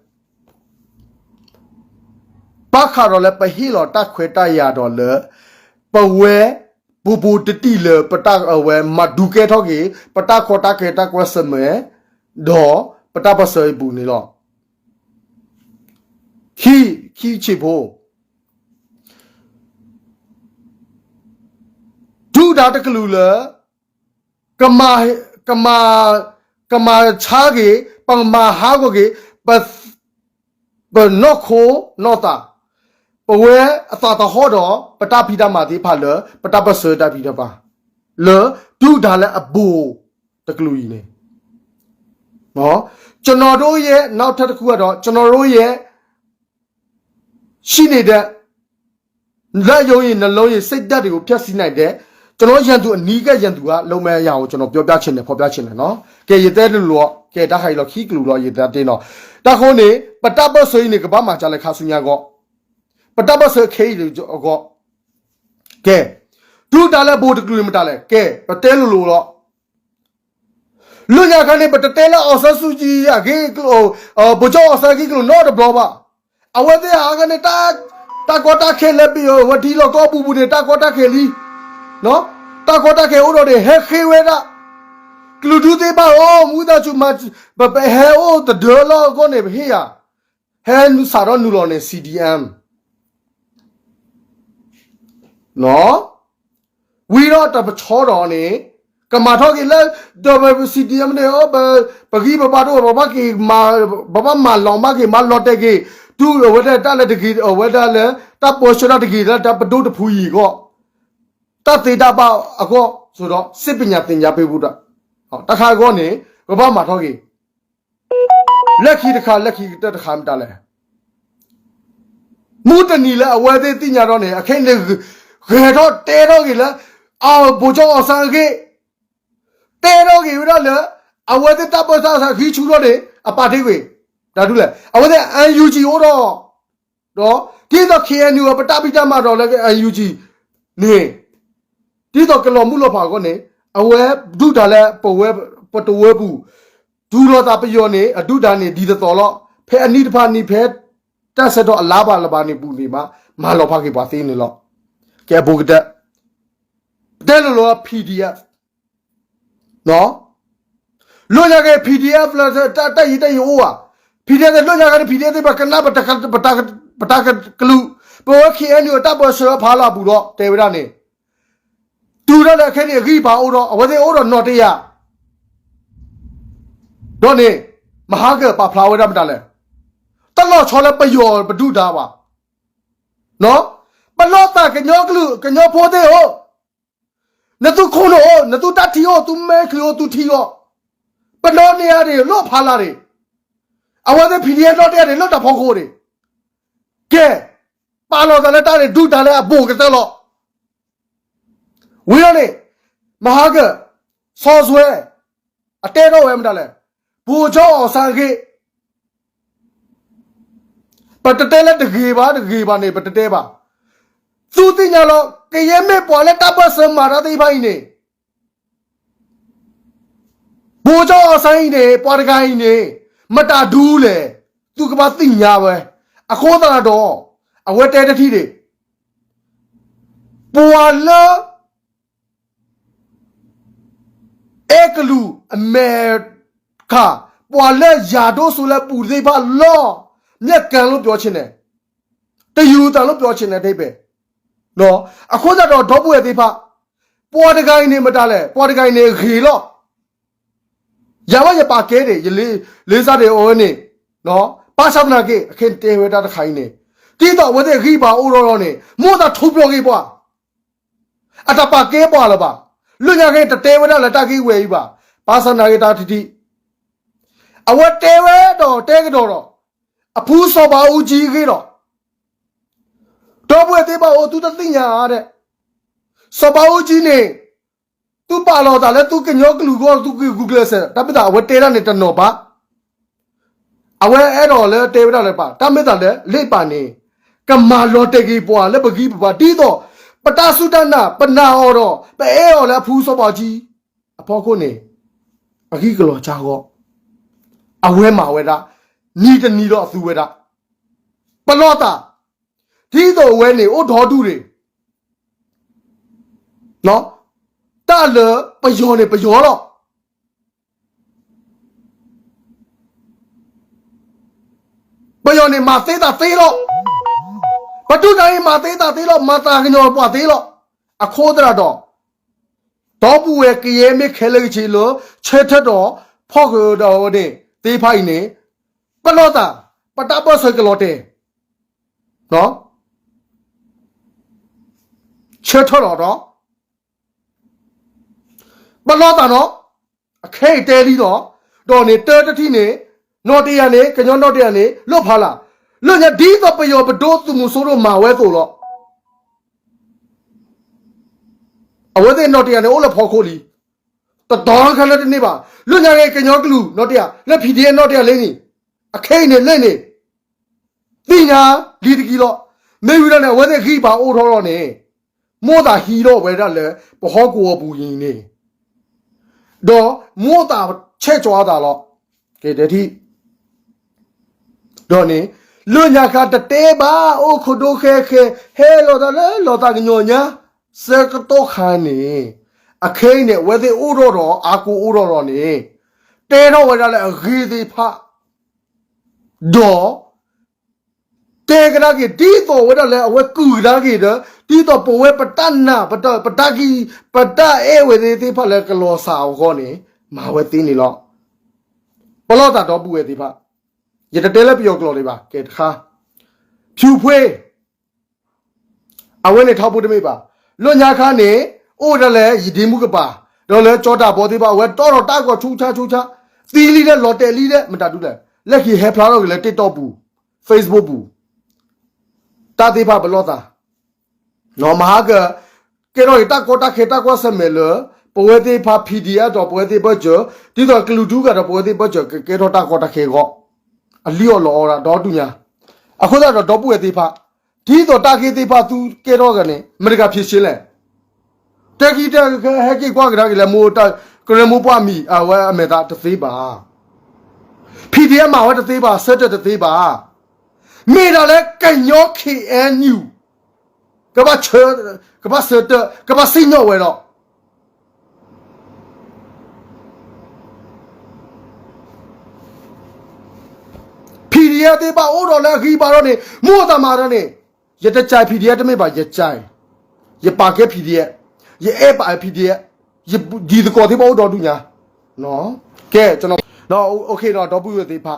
ဘၣ်ဃးဒီးလၢ ပဟ့ၣ်လီၤတၢ်ခွဲးတၢ်ယာ်ဒီးလၢ ပဝဲ ပူၤပူၤတံၢ်တံၢ်လၢ ပတၢ်အဝဲ မၤဒုးကဲထီၣ်က့ၤ ပတၢ်ကီတၢ်ခဲ တၢ်ကွဲးဆၢၣ်မဲာ် ဒီး ပတၢ်ပၢၢ်ဆၢအပူၤန့ၣ်လီၤ. ခံ, ခံဆံးဖိ ဒုၣ်ဒါတကလုာ်လၢ ကမၤ, ကမၤ, ကမၤဆါက့ၤ, ပမၤဟးဂီၤက့ၤ, ပ, ပနီၢ်ခိနီၢ်သး, ပဝဲအသးသဟီၣ်ဒီး ပတၢ်ဖံးတၢ်မၤသ့ၣ်တဖၣ်လၢ ပတၢ်ပၢၢ်ဆၢတၢ်ဖံးတၢ်မၤ, လၢဒုၣ်ဒါလၢအဘူးတကလုာ်အံၤန့ၣ် ကျွန်တော်တို့ရဲ့ နောက်ထပ်တစ်ခုကတော့ ကျွန်တော်တို့ရဲ့ ရှိနေတဲ့ လက်ရုံးရည် နှလုံးရည် စိတ်ဓာတ်တွေကို ဖျက်ဆီးနိုင်တဲ့ ကျွန်တော်ရန်သူ အနီးကပ်ရန်သူက လုပ်မယ့်အရာကို ကျွန်တော်ပြောပြချင်တယ် ဖော်ပြချင်တယ်နော်. ကဲ ယတဲတလူလီၤ, ကဲ တၢ်ခါအံၤလီၤ ခံကလူလီၤ ယတဲတ့ၢ်နီၤ. တၢ်ဃိန့ၣ် ပတၢ်ပၢၢ်ဆၢအံၤန့ၣ် ကဘၣ်မၤကလဲၣ် ခါဆူညါအဂီၢ်, ပတၢ်ပၢၢ်ဆၢခဲအံၤအဂီၢ်, ကဲ ဒုၣ်ဒါလၢအဘူးတကလုာ်န့ၣ် မတၤလဲၣ်, ကဲ ပတဲလိၤလိၤလီၤ. လၢညါခါန့ၣ် ပတတဲလၢ အောင်ဆန်းစုကြည် အဂ့ၢ်, ဗိုလ်ချုပ်အောင်ဆန်း အဂ့ၢ်ကလုာ်နီတဘျီဘၣ်. အဝဲသ့ၣ်ဟးခါန့ၣ် တၢ်ကီတၢ်ခဲလၢ ဝဲထံလီၢ်ကီၢ်ပူၤပူၤန့ၣ် တၢ်ကီတၢ်ခဲလံ, တၢ်ကီတၢ်ခဲအိၣ်ဒီးန့ၣ် ဟဲဃ့ဝဲဒၣ် ကလုာ်ဒူၣ်သ့ၣ်တဖၣ်ဧၢ, မူသးစူၤမၤ, ပဟဲအိၣ်သဒၢလီၢ်အဂီၢ်န့ၣ် ပဟ့ၣ်ယၤ, ဟဲစးထီၣ်နုာ်လီၤန့ၣ် CDM ဝံၤဒီးတပဆီဒီးန့ၣ် ကမၤထီၣ်က့ၤလၢ ဒီးပ CDM န့ၣ် ပဂံၢ်ပဘါတအိၣ် ပဘၣ်က့ၤမၤ, ပဘၣ်မၤလီၤမၢ်က့ၤ မၤလီၤတဲာ်က့ၤ တုၤအဝဲဒၣ်တၢ်လၢတဂ့ၤ အဝဲဒၣ်လၢ တၢ်ပၢဆှၢတၢ်တဂ့ၤလၢတၢ်ပဒိၣ်တဖုအံၤအဂီၢ်, တၢ်သ့တၢ်ဘၣ်အဂီၢ် ဆိုတော့ စစ်ပညာသင်ကြားပေးဖို့ တၢ်ခါအဂီၢ်န့ၣ် ပဘၣ်မၤထီၣ်က့ၤ လၢခံတခါ လၢခံကတၢၢ်တခါမတၤလဲၣ်. မုၢ်တနံၤလၢအဝဲသ့ၣ်သ့ၣ်ညါထီၣ်န့ၣ် အခဲအံၤန့ၣ် ဂဲၤထီၣ်တဲထီၣ်က့ၤလၢ အ ဗိုလ်ချုပ်အောင်ဆန်း အဂ့ၢ်, တဲထီၣ်က့ၤဝဲဒၣ်လၢ အဝဲသ့ၣ်တၢ်ပၢဆှၢအဂံၢ်ဆူၣ်ထီၣ်န့ၣ် အပာ်တ့ၢ်ကွံာ်, တၢ်ဒ်လဲၣ် အဝဲသ့ၣ် NUG အိၣ်ဒီး ဒီး ဒ်သိး KNU ပတၢ်ဖံးတၢ်မၤဒီးလၢ NUG န့ၣ် ဒ်သိးကလီၤမုၢ်လီၤဖးအဂီၢ်န့ၣ် အဝဲဒုၣ်ဒါလၢပဝဲ ပတဝၢပူၤ တူၢ်လိာ်သးပယီၤန့ၣ် အဒုၣ်ဒါန့ၣ် ဒ်သိးသိးလီၤ. ဖဲအနံၣ်တဖၣ်နံၣ် ဖဲတၢ်ဆၢကတီၢ်အလါဘၣ်လၢၤဘၣ်န့ၣ်ပူၤန့ၣ်မး မၤလီၤဖးက့ၤပှၤသ့န့ၣ်လီၤ. ကဲ အဘူးကတၢၢ် တဲလိၤလိၤ PDF လၢညါက့ၤ PDF လၢတၢ်ယံၤတၢ်ယံၤအိၣ်ဧါ, PDF သ့ၣ်လၢညါက့ၤန့ၣ် PDF သ့ၣ် ပကနၣ် ပတၢ်ကလုာ်, ပဝဲ KNU အတၢ်ပၢဆှၢဖးလၢအပူၤဒီး တဲဝဲဒၣ်န့ၣ် တုၤဒၣ်လဲာ်အခဲအံၤန့ၣ် အဂံၢ်အဘါအိၣ်ဒီး အဝဲသ့ၣ်အိၣ်ဒီးနီၢ်တယၢ် ဒီးန့ၣ် မဟါကၢၢ်ပာ်ဖျါဝဲဒၣ်မတၤလဲၣ်, တၢ်လီၤဆီလၢပယီၤပဒုၣ်ဒါဘၣ်, ပနီၢ်သးကညီကလုာ် ကညီဖိသ့ၣ်ဧၢ, နသုခိၣ်နအိၣ် နသုတၢ်ထံအိၣ် သုမဲာ်ချံအိၣ် သုထံအီၤ, ပနီၢ်န့ၢ်အါဒံး လီၢ်ဖးလာ်ဒံး, အဝဲသ့ၣ် PDF နီၢ်တယၢ်ဒံး လၢတၢ်ဖီခိၣ်ဒံး, ကဲ, ပာ်လီၤသးလၢတၢ်န့ၣ် ဒုၣ်ဒါလၢအဘူးကတၢၢ်လီၤ. ဝံၤဒီးန့ၣ် မဟါကၢၢ် စီၤစွဲ အတဲထီၣ်ဝဲမတၤလဲၣ်, ဗိုလ်ချုပ်အောင်ဆန်း အဂ့ၢ်, ပတတဲလၢတဂ့ၤဘၣ် တဂ့ၤဘၣ်န့ၣ် ပတတဲဘၣ်. သုသ့ၣ်ညါလီၤ ကယဲၢ်မ့ၢ်ပှၤလၢတၢ်ပၢၢ်ဆၢမၤတၢ်သ့ၣ်တဖၣ်အံၤန့ၣ် ဘိကၠီၣ်အီၣ်စၢ်အံၤန့ၣ် ပှၤတဂၤအံၤန့ၣ် မတၤဒူလဲၣ်, သုကဘၣ်သ့ၣ်ညါဝဲ, အဃိသတးဒီး အဝဲတဲတထံၣ်န့ၣ် ပှၤလၢ အဲကလူးအမဲရကၤ ပှၤလၢယၤဒိၣ်စိလၢပူၤသ့ၣ်တဖၣ်လီၤ, မျက်ကန်းလို့ပြောချင်တယ်, တယူၤသံလို့ပြောချင်တယ် အဓိပ္ပာယ်. အဃိသတးဒီးဒီပုၢ်ဝဲၢ်သ့ၣ်တဖၣ်, ပှၤတဂၤအံၤန့ၣ်မတၤလဲၣ်, ပှၤတဂၤအံၤန့ၣ်ဂ့ၤလီၤ. ယၤဘၣ်ယပာ်ကဲန့ၣ် ယလ့, လ့စၢ်ဒ့ၣ်အဝဲန့ၣ်, ဘၣ်ဆၣ်သနာ်က့ အခဲအံၤတဲဝဲဒၣ်တခါအံၤန့ၣ်, ဒ်သိးအဝဲသ့ၣ်ဂံၢ်ဘါအိၣ်ထီၣ်ထီၣ်န့ၣ် မိၢ်သးထူးပျီၢ်ဂ့ၤပှၤ အတပာ်ကဲပှၤလၢၤဘၣ်. လၢညါက့တတဲဝဲဒၣ်လၢတၢ်ဂ့ၢ်ဝဲအံၤဘၣ်. ဘၣ်ဆၣ်သနာ်က့တၢ်ထံထံ, အဝဲတဲဝဲဒီးတဲကဒီးဒီး အဖုစီၤဘးအူကၠံအဂ့ၢ်ဒီး, ဒီပုၢ်ဝဲၢ်သ့ၣ်တဖၣ်ဧၢ သုတသ့ၣ်ညါဧါဒီး, စီၤဘးအူကၠံန့ၣ် သုပာ်လီၤသးလၢသုကညီကလုာ်အဂီၢ် သုကဂုာ်ကျဲးစၢး, တၢ်မ့ၢ်သးအဝဲတဲဒၣ်န့ၣ်တနီၤဘၣ်. အဝဲအဲၣ်ဒိးလၢတဲဝဲဒၣ်လၢပၢ်, တၢ်မ့ၢ်သးလၢလ့ၣ်ပၢ်န့ၣ် ကမၤလီၤတဲာ်က့ၤပှၤလၢပဂံၢ်ပဘါ ဒ်သိး ပတၢ်စူၢ်တၢ်နာ် ပနာ်အီၤဒီး ပအဲၣ်အီၤလၢအဖုစီၤဘးအူကၠံအဖီခိၣ်န့ၣ် အဂံၢ်ကလီၤကၢ်ဂီၢ်, အဝဲမၤဝဲဒၣ်, နံၤတနံၤဒီးအသူဝဲဒၣ်, ပလီၢ်သး, ဒ်သိးအဝဲန့ၣ်အိၣ်ဒီဒူၣ်န့ၣ် တၢ်လၢပယီၤန့ၣ်ပယီၤလီၤ. ပယီၤန့ၣ်မၤသ့သးသ့လီၤ. ပဒုၣ်ဒါအံၤမၤသ့သးသ့လီၤ, မၤသးကညီၤပှၤသ့လီၤ. အဃိသတးဒီး, ဒီပုၢ်ဝဲၢ်ကယဲၢ်မ့ၢ်ခဲလၢာ်ကဆ့လၢ ဆၢထၢၣ်ဒီးဖီၣ်ဃာ်ဒီးအဝဲန့ၣ်သ့ၣ်တဖၣ်အံၤန့ၣ်, ပလီၢ်သး, ပတၢ်ပၢၢ်ဆၢကလီၤတဲာ်, ဆၢထၢၣ်လီၤဒီး ပလီၢ်သးနီၤ, အခဲအံၤတဲလံနီၤ, ဒီးန့ၣ်တၢ်တထံၣ်န့ၣ်, နီၣ်တယၤန့ၣ် ကညီနီၣ်တယၤန့ၣ် လီၣ်ဖးလၢ်, လၢညါဒ်သိးပယီၤပဒိၣ်သုးမုၢ်စိရိၤမၤဝဲအသိးလီၤ. အဝဲသ့ၣ်နီၣ်တယၤန့ၣ်အိၣ်လၢဖီခိၣ်လံ, တတီၤခါလၢတန့ၢ်ဘၣ်, လၢညါက့ၤကညီကလုာ်နီၣ်တယၤ လၢ PDF နီၣ်တယၤလၢန့ၣ်, အခဲအံၤန့ၣ်လၢန့ၣ် သ့ၣ်ညါလံတက့ၢ်လီၤ. မ့ၢ်ဝံၤဒီးန့ၣ် အဝဲသ့ၣ်ဂံၢ်ဘါအိၣ်ထီၣ်လီၤန့ၣ်, မိၢ်သးဟံးထီၣ်ဝဲဒၣ်လၢပဟီၣ်ကဝီၤပူၤအံၤန့ၣ်, ဒီးမိၢ်သးဆဲးကၠီအသးလီၤ. ကဲဒဲထံၣ်, ဒီးန့ၣ် လၢညါခါတတဲဘၣ် အိၣ်ခိးဒိၣ်ဃဲဃဲ ဟဲလီၤသးလၢလီၤသးကညီၤညါ ဆၢကတီၢ်ခါန့ၣ်, အခဲအံၤန့ၣ် အဝဲသ့ၣ်အိၣ်ထီၣ်ဒီးအါကိၢ်အိၣ်ထီၣ်ဒီးန့ၣ်, တဲထီၣ်ဝဲဒၣ်လၢအဂ့ၢ်သ့ၣ်တဖၣ် ဒီး တဲကဒါက့ၤ ဒ်သိးဝဲဒၣ်လၢအဝဲကုၢ်ကဒါက့ၤဒီး ဒ်သိးပဝဲပတၢ်နာ် ပတၢ် ပတၢ်အဲၣ်ဝဲသ့ၣ်တဖၣ်လၢကလီၤစှၤအဂီၢ်န့ၣ် မၤဝဲသ့န့ၣ်လီၤ. ပလီၢ်သးဒီပုၢ်ဝဲၢ်သ့ၣ်တဖၣ်, ယတတဲလၢပယီၤကျိာ်ဒံးဘၣ်, ကဲတခါ ဖြူဖွေး အဝဲန့ၣ်ထီဘိတမ့ၢ်ဘၣ်. လၢညါခါန့ၣ် အိၣ်ဝဲဒၣ်လၢယဒ့မုၣ်ကပၤ, ဒီးလၢကၠီတၢ်ဘီသ့ၣ်တဖၣ် အဝဲတီထီၣ်တၢ်ဂီၤဆူၣ်ဆါဆူၣ်ဆါ, သံလံဒီးလီၤတဲာ်လံဒီး မတၤဒုလဲၣ်, လၢခံဟဲဖျါထီၣ်က့ၤလၢ TikTok ပူၤ, Facebook ပူၤ, တၢ်သ့ၣ်တဖၣ်ပလီၢ်သး မဟါက ကဲထီၣ်က့ၤတၢ်ကီတၢ်ခဲတၢ်ကွၢ်ဆၢၣ်မဲာ်လၢ ပဝဲသ့ၣ်တဖၣ် PDF ဒီးပဝဲသ့ၣ်ဘၢၣ်စၢၤ, ဒ်သိးကလုာ်ဒူၣ်ဂၤဒီးပဝဲသ့ၣ်ဘၢၣ်စၢၤ ကကဲထီၣ်တၢ်ကီတၢ်ခဲအဂီၢ်, အလံၣ်အီၣ်လီအီဒၣ်ဒီဒူၣ်ညါ. အဃိသတးဒီးဒီပုၢ်ဝဲၢ်သ့ၣ်တဖၣ်, ဒ်သိးတၢ်ဂ့ၢ်သ့ၣ်တဖၣ်သုကဲထီၣ်ဂၤန့ၣ် မတၤတဂၤဖြေရှင်းလဲၣ်. တၢ်ခံတၢ်ဟဲက့ၤကွၢ်ကဒါက့ၤလၢမိၢ်တၢ် ကရၢမိၢ်ပှၢ်မံၤ အဝဲအမဲာ်သးတသ့ဘၣ်. PDF မၤဝဲတသ့ဘၣ်, ဆၢထၢၣ်တသ့ဘၣ်. မ့ၢ်ဒၣ်လၢကညီ KNU ကဘၣ်ဆၢ, ကဘၣ်ဆၢထၢၣ်, ကဘၣ်စံၣ်ညီၣ်ဝဲဒီး PDF သ့ၣ်တဖၣ်အိၣ်ဒီးလၢအဂံၢ်ဘါထီၣ်န့ၣ် မိၢ်သးမၤဒီးန့ၣ်, ယတကဲ PDF တမ့ၢ်ဘၣ်, ယကဲ, ယပာ်ကဲ PDF, ယအဲၣ်ပာ် PDF, ယဒ်သကိးသ့ၣ်တဖၣ်အိၣ်ဒီဒူၣ်ညါ. ကဲ, ဒီပုၢ်ဝဲၢ်သ့ၣ်တဖၣ်, ဒီးယ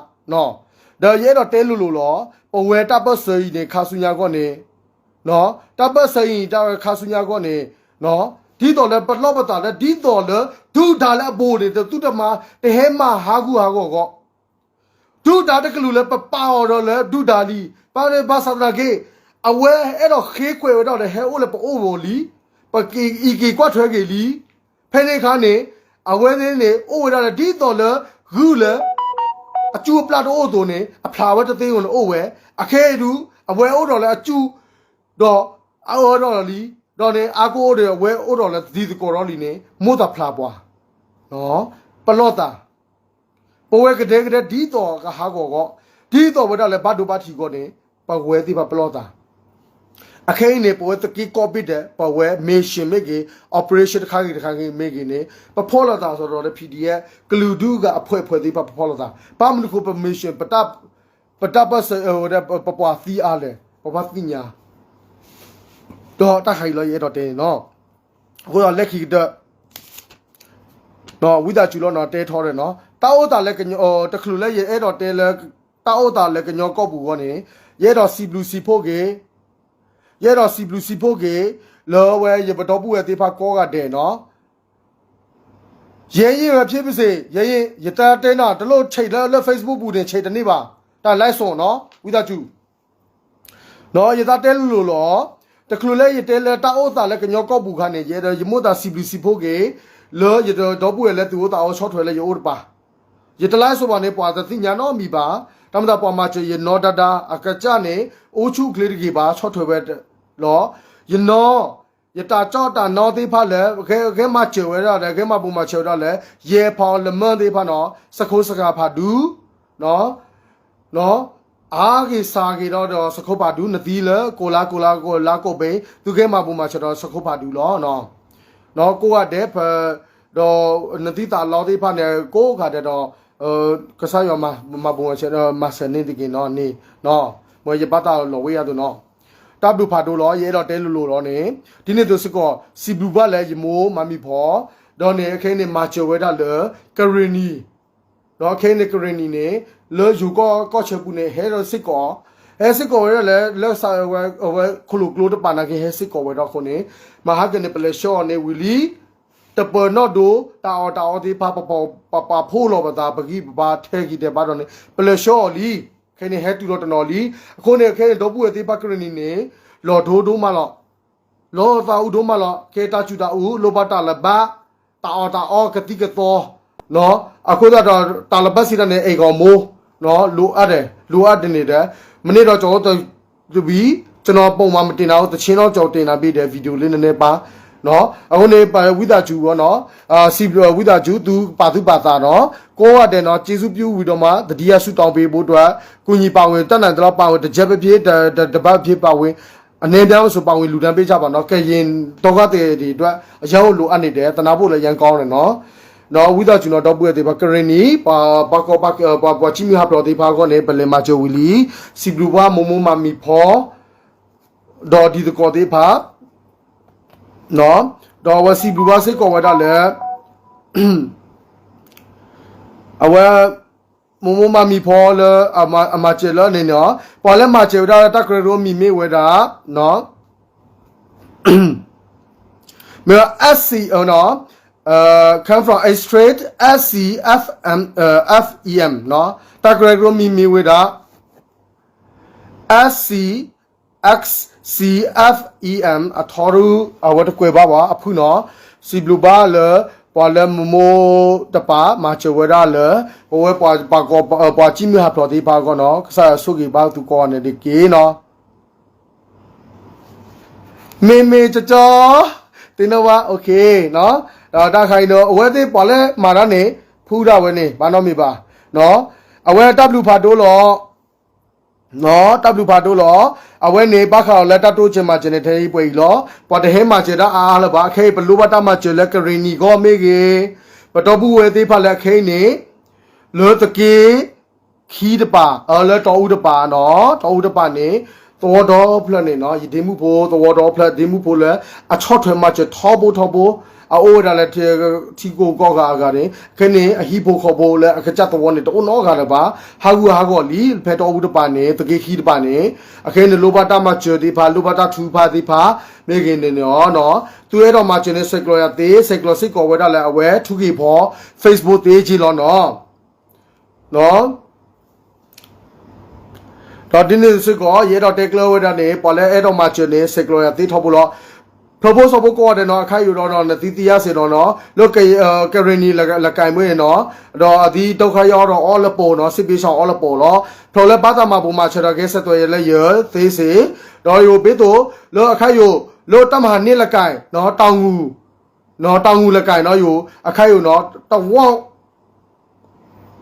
အဲၣ်ဒိးတဲလိၤလိၤလီၤ. ပဝဲတၢ်ပၢၢ်ဆၢအံၤန့ၣ် ခါဆူညါအဂီၢ်န့ၣ်, တၢ်ပၢၢ်ဆၢအံၤ တၢ်ခါဆူညါအဂီၢ်န့ၣ်, ဒ်သိးလၢပလီၢ်ပသးလၢ ဒ်သိးလၢ ဒုၣ်ဒါလၢအဘူးန့ၣ် တသုတမၤ တဟဲမၤဟးဂူာ်ဟးဂီၤအဂီၢ်, ဒုၣ်ဒါတကလုာ်လၢပပာ်အီၤဒီးလၢဒုၣ်ဒါလံ, ဘၣ်ဘၣ်ဆၣ်သနာ်က့ အဝဲအဲၣ်ဒိးဃ့ခွဲးဝဲဒၣ်ဒီး ဟဲအိၣ်လၢပအိၣ်ဝီၤလံ, ပကအံးက့ၤကွၢ်ထွဲက့ၤလံ. ဖဲန့ၣ်အခါန့ၣ် အဝဲသ့ၣ်န့ၣ် အိၣ်ဝဲဒၣ်လၢဒ်သိးလၢ ဂုၢ်လၢ အစူၢ်အပျၢ်တအိၣ်အသိးန့ၣ် အဖျါဝဲတသ့အဂီၢ်န့ၣ်အိၣ်ဝဲ, အခဲအံၤဒုး အဝဲအိၣ်ဒီးလၢအစူၢ်, ဒီး အအၢထီၣ်လီၤလံ, ဒီးန့ၣ် အါကအိၣ်ဒီးအဝဲအိၣ်ဒီးလၢဒ်သကိးထီၣ်လံန့ၣ် မိၢ်သးဖျါပှၤ, ပလီၢ်သး, ပဝဲကဒဲကဒဲဒ်သိးကဟးဂီၤအဂီၢ်, ဒ်သိးဝဲဒၣ်လၢဘၣ်ဒိဘၣ်ထံးအဂီၢ်န့ၣ် ပဝဲသ့ၣ်တဖၣ်ပလီၢ်သး. အခဲအံၤန့ၣ် ပဝဲသုးက့ကိးဘ့ၣ်ဒဲး ပဝဲ mission မ့ၢ်ဂ့ၤ, operation တခါဂ့ၤတခါဂ့ၤမ့ၢ်ဂ့ၤန့ၣ် ပဖီၣ်လိာ်သးစ့ၢ်ကီးဒီး PDF ကလုာ်ဒူၣ်အဂၤအဖှဲးဖှဲးသ့ၣ်တဖၣ် ပဖီၣ်လိာ်သး, ဘၣ်မနုၤအဃိ ပ mission ပတၢ် ပတၢ်ပၢၢ်ဆၢဝဲဒၣ် ပပှၤသံအါလဲၣ်, ပဘၣ်သ့ၣ်ညါ ဒီးတၢ်ခါအံၤလီၤ ယအဲၣ်ဒိးတဲန့ၣ်နီၤ. အဃိဒီးလၢခံကတၢၢ် ဝံသးစူၤလီၤနီၤ တဲထီၣ်ဒီးနီၤ တၢ်အိၣ်သးလၢကညီ တချုးလၢယအဲၣ်ဒိးတဲလၢ တၢ်အိၣ်သးလၢကညီကီၢ်ပူၤအဂီၢ်န့ၣ် ယအဲၣ်ဒိးစံးဘျုးစံးဖှိၣ်က့ၤ, ယအဲၣ်ဒိးစံးဘျုးစံးဖှိၣ်က့ၤ လၢဝဲယပဒီပုၢ်ဝဲၢ်သ့ၣ်တဖၣ်ကိးဂၤဒဲးနီၤ. ယဲယ့ၢ်ဝဲဖျ့ပစ့ၢ်, ယဲယ့ၢ် ယတၢ်တဲနၤ တလိၣ်ဆဲးလၢ လၢ Facebook ပူၤန့ၣ် ဆဲးတန့ၢ်ဘၣ်, တၢ်လဲစိာ်နီၤ ဝံသးစူၤ နီၤ ယသးတဲလိၤလိၤလီၤ. တချုးလၢယတဲလၢတၢ်အိၣ်သးလၢကညီကီၢ်ပူၤခါန့ၣ် ယအဲၣ်ဒိးယမိၢ်သးစံးဘျုးစံးဖှိၣ်က့ၤ လၢယဒီပုၢ်ဝဲၢ်လၢသုအိၣ်သးအီၤဆီၣ်ထွဲလၢယအိၣ်တပၤ, ယတလဲစိာ်ဘၣ်န့ၣ် ပှၤတသ့ၣ်ညါနီတမံၤဘၣ်. တၢ်မၤသးပှၤမၤစၢၤယနီၢ်ဒါဒါ အကစၢ်န့ၣ် အိၣ်ဆူၣ်အိၣ်ချ့တဂ့ၤဘၣ် ဆီၣ်ထွဲဝဲလီၤ. ယနီၢ် ယတၢ်ကီတၢ်နီသ့ၣ်တဖၣ်လၢ ဂဲမၤစၢၤဝဲဒၣ်ဒီး ဂဲမၤဘူးမၤစၢၤဝဲဒၣ်လၢ ယဲၢ်ဖးအီၤလၢမၢသ့ၣ်တဖၣ်နီၤ စခိစဃာ်ဖးဒူ နီၤ အါဂ့ၤစှၤဂ့ၤဒီး ဒီးစခိဖးဒူ နသံလၢ ကိးလါကိးလါ ကိးလါကိးဘ့ၣ် သုဂဲမၤဘူးမၤစၢၤဒီးစခိဖးဒူလီၤ. နီၤ ကိးဂၤဒဲးဖဲ ဒီးနသံသးလီသ့ၣ်တဖၣ်န့ၣ် ကိးဂၤဒဲးဒီး ကစၢ်ယွၤမၤဘူးမၤစၢၤ မၤစၢၤန့ၢ်တက့ၢ်နီၤန့ၣ် မ့ၢ်ယဘၣ်တၢ်လီၤဝဲယၤသိးနီၤ. တၢ်ဘျုးဖးဒိၣ်လီၤ ယအဲၣ်ဒိးတဲလိၤလိၤလီၤန့ၣ် ဒ်န့ၣ်အသိးစ့ၢ်ကီး စံးဘျုးဘၣ်လၢယမိၢ်မၤမံၤဖီ ဒီးန့ၣ် ခဲအံၤန့ၣ် မၤစၢၤဝဲဒၣ်လၢ ကရ့ၣ်နံၤ ဒီးခဲအံၤန့ၣ် ကရ့ၣ်နံၤန့ၣ် လၢယိၤကီၢ်ကီၢ်ဆၢပူၤန့ၣ် ဟဲဒီးစ့ၢ်ကီး ဟဲစ့ၢ်ကီးဝဲဒၣ်လၢ လၢ အဝဲခိၣ်လိာ်ကျိတပၤနာ်က့ ဟဲစ့ၢ်ကီးဝဲဒီးအဃိန့ၣ် မဟါကန့ၣ် ပလဲၤဆှၢအီၤန့ၣ်ဝံၤလံ တပၢၤနီၣ်ဒိ တၢ်အီၣ်တၢ်အီသ့ၣ်တဖၣ် ပပာ်ဖှိၣ်လီၤပသး ပဂံၢ်ပဘါထဲဂံၢ်ထဲဘါဒီးန့ၣ် ပလဲၤဆှၢအီၤလံ. ခဲအံၤန့ၣ် ဟဲတုၤလီၤတနီၤလံ. အဃိန့ၣ် ခဲအံၤန့ၣ် ဒီပုၢ်ဝဲၢ်သ့ၣ်တဖၣ်ကရ့ၣ်နံၤန့ၣ် လီၤဒိဒိၣ်မးလီၤ. လီၤသးအုးဒိၣ်မးလီၤ. ကဲတၢ်စူၤတၢ်အုး လိၣ်ဘၣ်တၢ်လၢၤဘၣ် တၢ်အီၣ်တၢ်အီကသံၣ်ကသီ အဃိသတးဒီး တၢ်လၢၤဘၣ်စံးတၢ်န့ၣ် အဲၣ်ဂီၢ်မိၢ် လိၣ်အါဒဲး လိၣ်အါဒဲးန့ၣ်ဒီး မ့ၢ်န့ၢ်ဒီးကၠီၤအိၣ်တဘံ ကျွန်တော် ပုံမှန် မတင်တာကို သီချင်းတော့ ကျွန်တော် တင်တာ ဖြစ်တယ် video လေး နည်းနည်းပါ အဃိန့ၣ် ပဝံသးစူၤဝဲနီၤ စံးဘျုးဝံသးစူၤ သုပာ်သူၣ်ပာ်သးနီၤ ကိးဂၤဒဲးနီၤ ကျေးဇူးပြုဝံၤဒီးမး သတိရဆုတောင်းပေးဖို့အတွက် ကူညီပါဝင် တတ်နိုင်သလောက်ပါဝင် တစ်ချက်ပဲဖြစ် တစ်တစ်ပတ်ပဲဖြစ်ပါဝင် အနည်းအများမဆိုပါဝင်လှူဒါန်းပေးကြပါနော် ကရင်ဒုက္ခသည်တွေအတွက် အရမ်းကိုလိုအပ်နေတယ် သနားဖို့လည်း အရမ်းကောင်းတယ်နော် ဒီးဝံသးစူၤနီၤ ဒီပုၢ်ဝဲၢ်သ့ၣ်တဖၣ် ကရ့ၣ်နံၤ ပှၤ ပှၤ ပှၤ ပှၤ ပှၤစံၣ်မုၢ်ဟးဖျိးသ့ၣ်တဖၣ်အဂီၢ်န့ၣ် ပလဲၤမၤစၢၤဝံၤလံ စံးဘျုးဘၣ်မိၢ်မိၢ်မၤမံၤဖီ ဒီးဒ်သကိးသ့ၣ်တဖၣ် ဒီးအဝဲစံးဘျုးဘၣ်စ့ၢ်ကီးဝဲဒၣ်လၢ အဝဲ မိၢ်မိၢ်မၤမံၤဖီလၢ အမၤစၢၤလၢန့ၣ်နီၤ ပှၤလၢမၤစၢၤဝဲဒၣ်လၢတၢ်ကရၢကရိမံၤမ့ၢ်ဝဲဒၣ် မ့ၢ် SC နီၤ come from Australia SCFM FEM နီၤ တၢ်ကရၢကရိမံၤမ့ၢ်ဝဲဒၣ် SCXCFEM အထီရူ အဝဲတကွဲးဘၣ်ဘၣ် အဖုၣ်နီၤ စံးဘျုးဘၣ်လၢ ပှၤလၢမိၢ်မိၢ်တပၤ မၤစၢၤဝဲဒၣ်လၢ ပဝဲပှၤ ပှၤ ပှၤစံၣ်မုၢ်ဟးဖျိးသ့ၣ်တဖၣ်အဂီၢ်နီၤ ကစၢ်ယွၤဆိၣ်ဂ့ၤဘၣ်သုကိးဂၤန့ၣ်တက့ၢ်နီၤ မ့မ့ၢ်ကၠီကၠီ သ့ၣ်နီၣ်ဘၣ် okay နီၤ ဒီးတၢ်ခါအံၤနီၤ အဝဲသ့ၣ်ပှၤလၢမၤတၢ်န့ၣ် ဖုဒၣ်ဝဲန့ၣ် ဘၣ်နီတမံၤဘၣ် နီၤ အဝဲတၢ်ဘျုးဖးဒိၣ်လီၤ နီၤ တၢ်ဘျုးဖးဒိၣ်လီၤ အဝဲန့ၣ် ဘၣ်ဃးဒီးလၢတၢ်တိစၢၤမၤစၢၤန့ၣ် ထဲအံၤပှဲၤအံၤလီၤ ပှၤတဟဲမၤစၢၤတၢ်အါအါလၢၤဘၣ် ခဲအံၤပလိၣ်ဘၣ်တၢ်မၤစၢၤလၢကရ့ၣ်နံၤဂီၢ်မ့ၢ်ဂ့ၤ ပဒီပုၢ်ဝဲၢ်သ့ၣ်တဖၣ်လၢအခဲအံၤန့ၣ် လၢသုးက့ ခံတပၤ အလၢတီအူတပၤနီၤ တီအူတပၤန့ၣ် သဝီဒီဖျၢၣ်န့ၣ်နီၤ ယဒ့မုၣ်ဖိ သဝီဒီဖျၢၣ် ဒ့မုၣ်ဖိလၢ အဆီၣ်ထွဲမၤစၢၤထီဘိထီဘိ အအိၣ်ဝဲဒၣ်လၢ ထံကိးကီၢ်ဂၤအဂၤန့ၣ် ခဲန့ၣ် အဟံၣ်ဖိဃီဖိလၢအကစၢ်သဝီန့ၣ် တအိၣ်နီတဂၤလၢၤဘၣ် ဟးဂူာ်ဟးဂီၤလံ ဖဲတီအူတပၤန့ၣ် သုးက့ခံတပၤန့ၣ် အခဲန့ၣ် လိၣ်ဘၣ်တၢ်မၤစၢၤသ့ၣ်တဖၣ် လိၣ်ဘၣ်တၢ်ထုကဖၣ်သ့ၣ်တဖၣ် မ့ၢ်ဂ့ၤန့ၣ်န့ၣ်နီၤ သုအဲၣ်ဒိးမၤစၢၤန့ၣ် ဆဲးကျိးယၤသ့ ဆဲးကျိးစ့ၢ်ကီးဝဲဒၣ်လၢအဝဲ ထုက့ၤဖီ Facebook သ့က့လီၤနီၤ ဒီးဒ်န့ၣ်စ့ၢ်ကီး ယအဲၣ်ဒိးတဲကျၢၤဝဲဒၣ်န့ၣ် ပှၤလၢအဲၣ်ဒိးမၤစၢၤန့ၣ် ဆဲးကျိးယၤသ့ထီဘိလီၤ. ဖျိဖိစီဖိကိးဂၤဒဲးနီၤ အခါယိာ်ဒီးနီၤ နသံသယါစ့ၢ်နီၤနီၤ လၢ ကရ့ၣ်နံၣ်လကၤမ့ၢ်နီၤ ဒီးအသံဒုက္ခရောက်တော့ all လၢပီၢ်နီၤ စစ်ပြေးရှောင် all လၢပီၢ်လီၤ ဖျိလၢဘၣ်တၢ်မၤပူၤမၤဆၢဒီးကဲ ဆက်သွယ် လၢယသ့စ့ၢ် ဒီးယိာ်ဘ့သိး လၢအခါယိာ် လၢတၢ်မၤဟးန့ၢ်လကၤ တၢ်ငူၤ တၢ်ငူၤလကၤနီၤ ယိာ် အခါယိာ်နီၤ တဝီ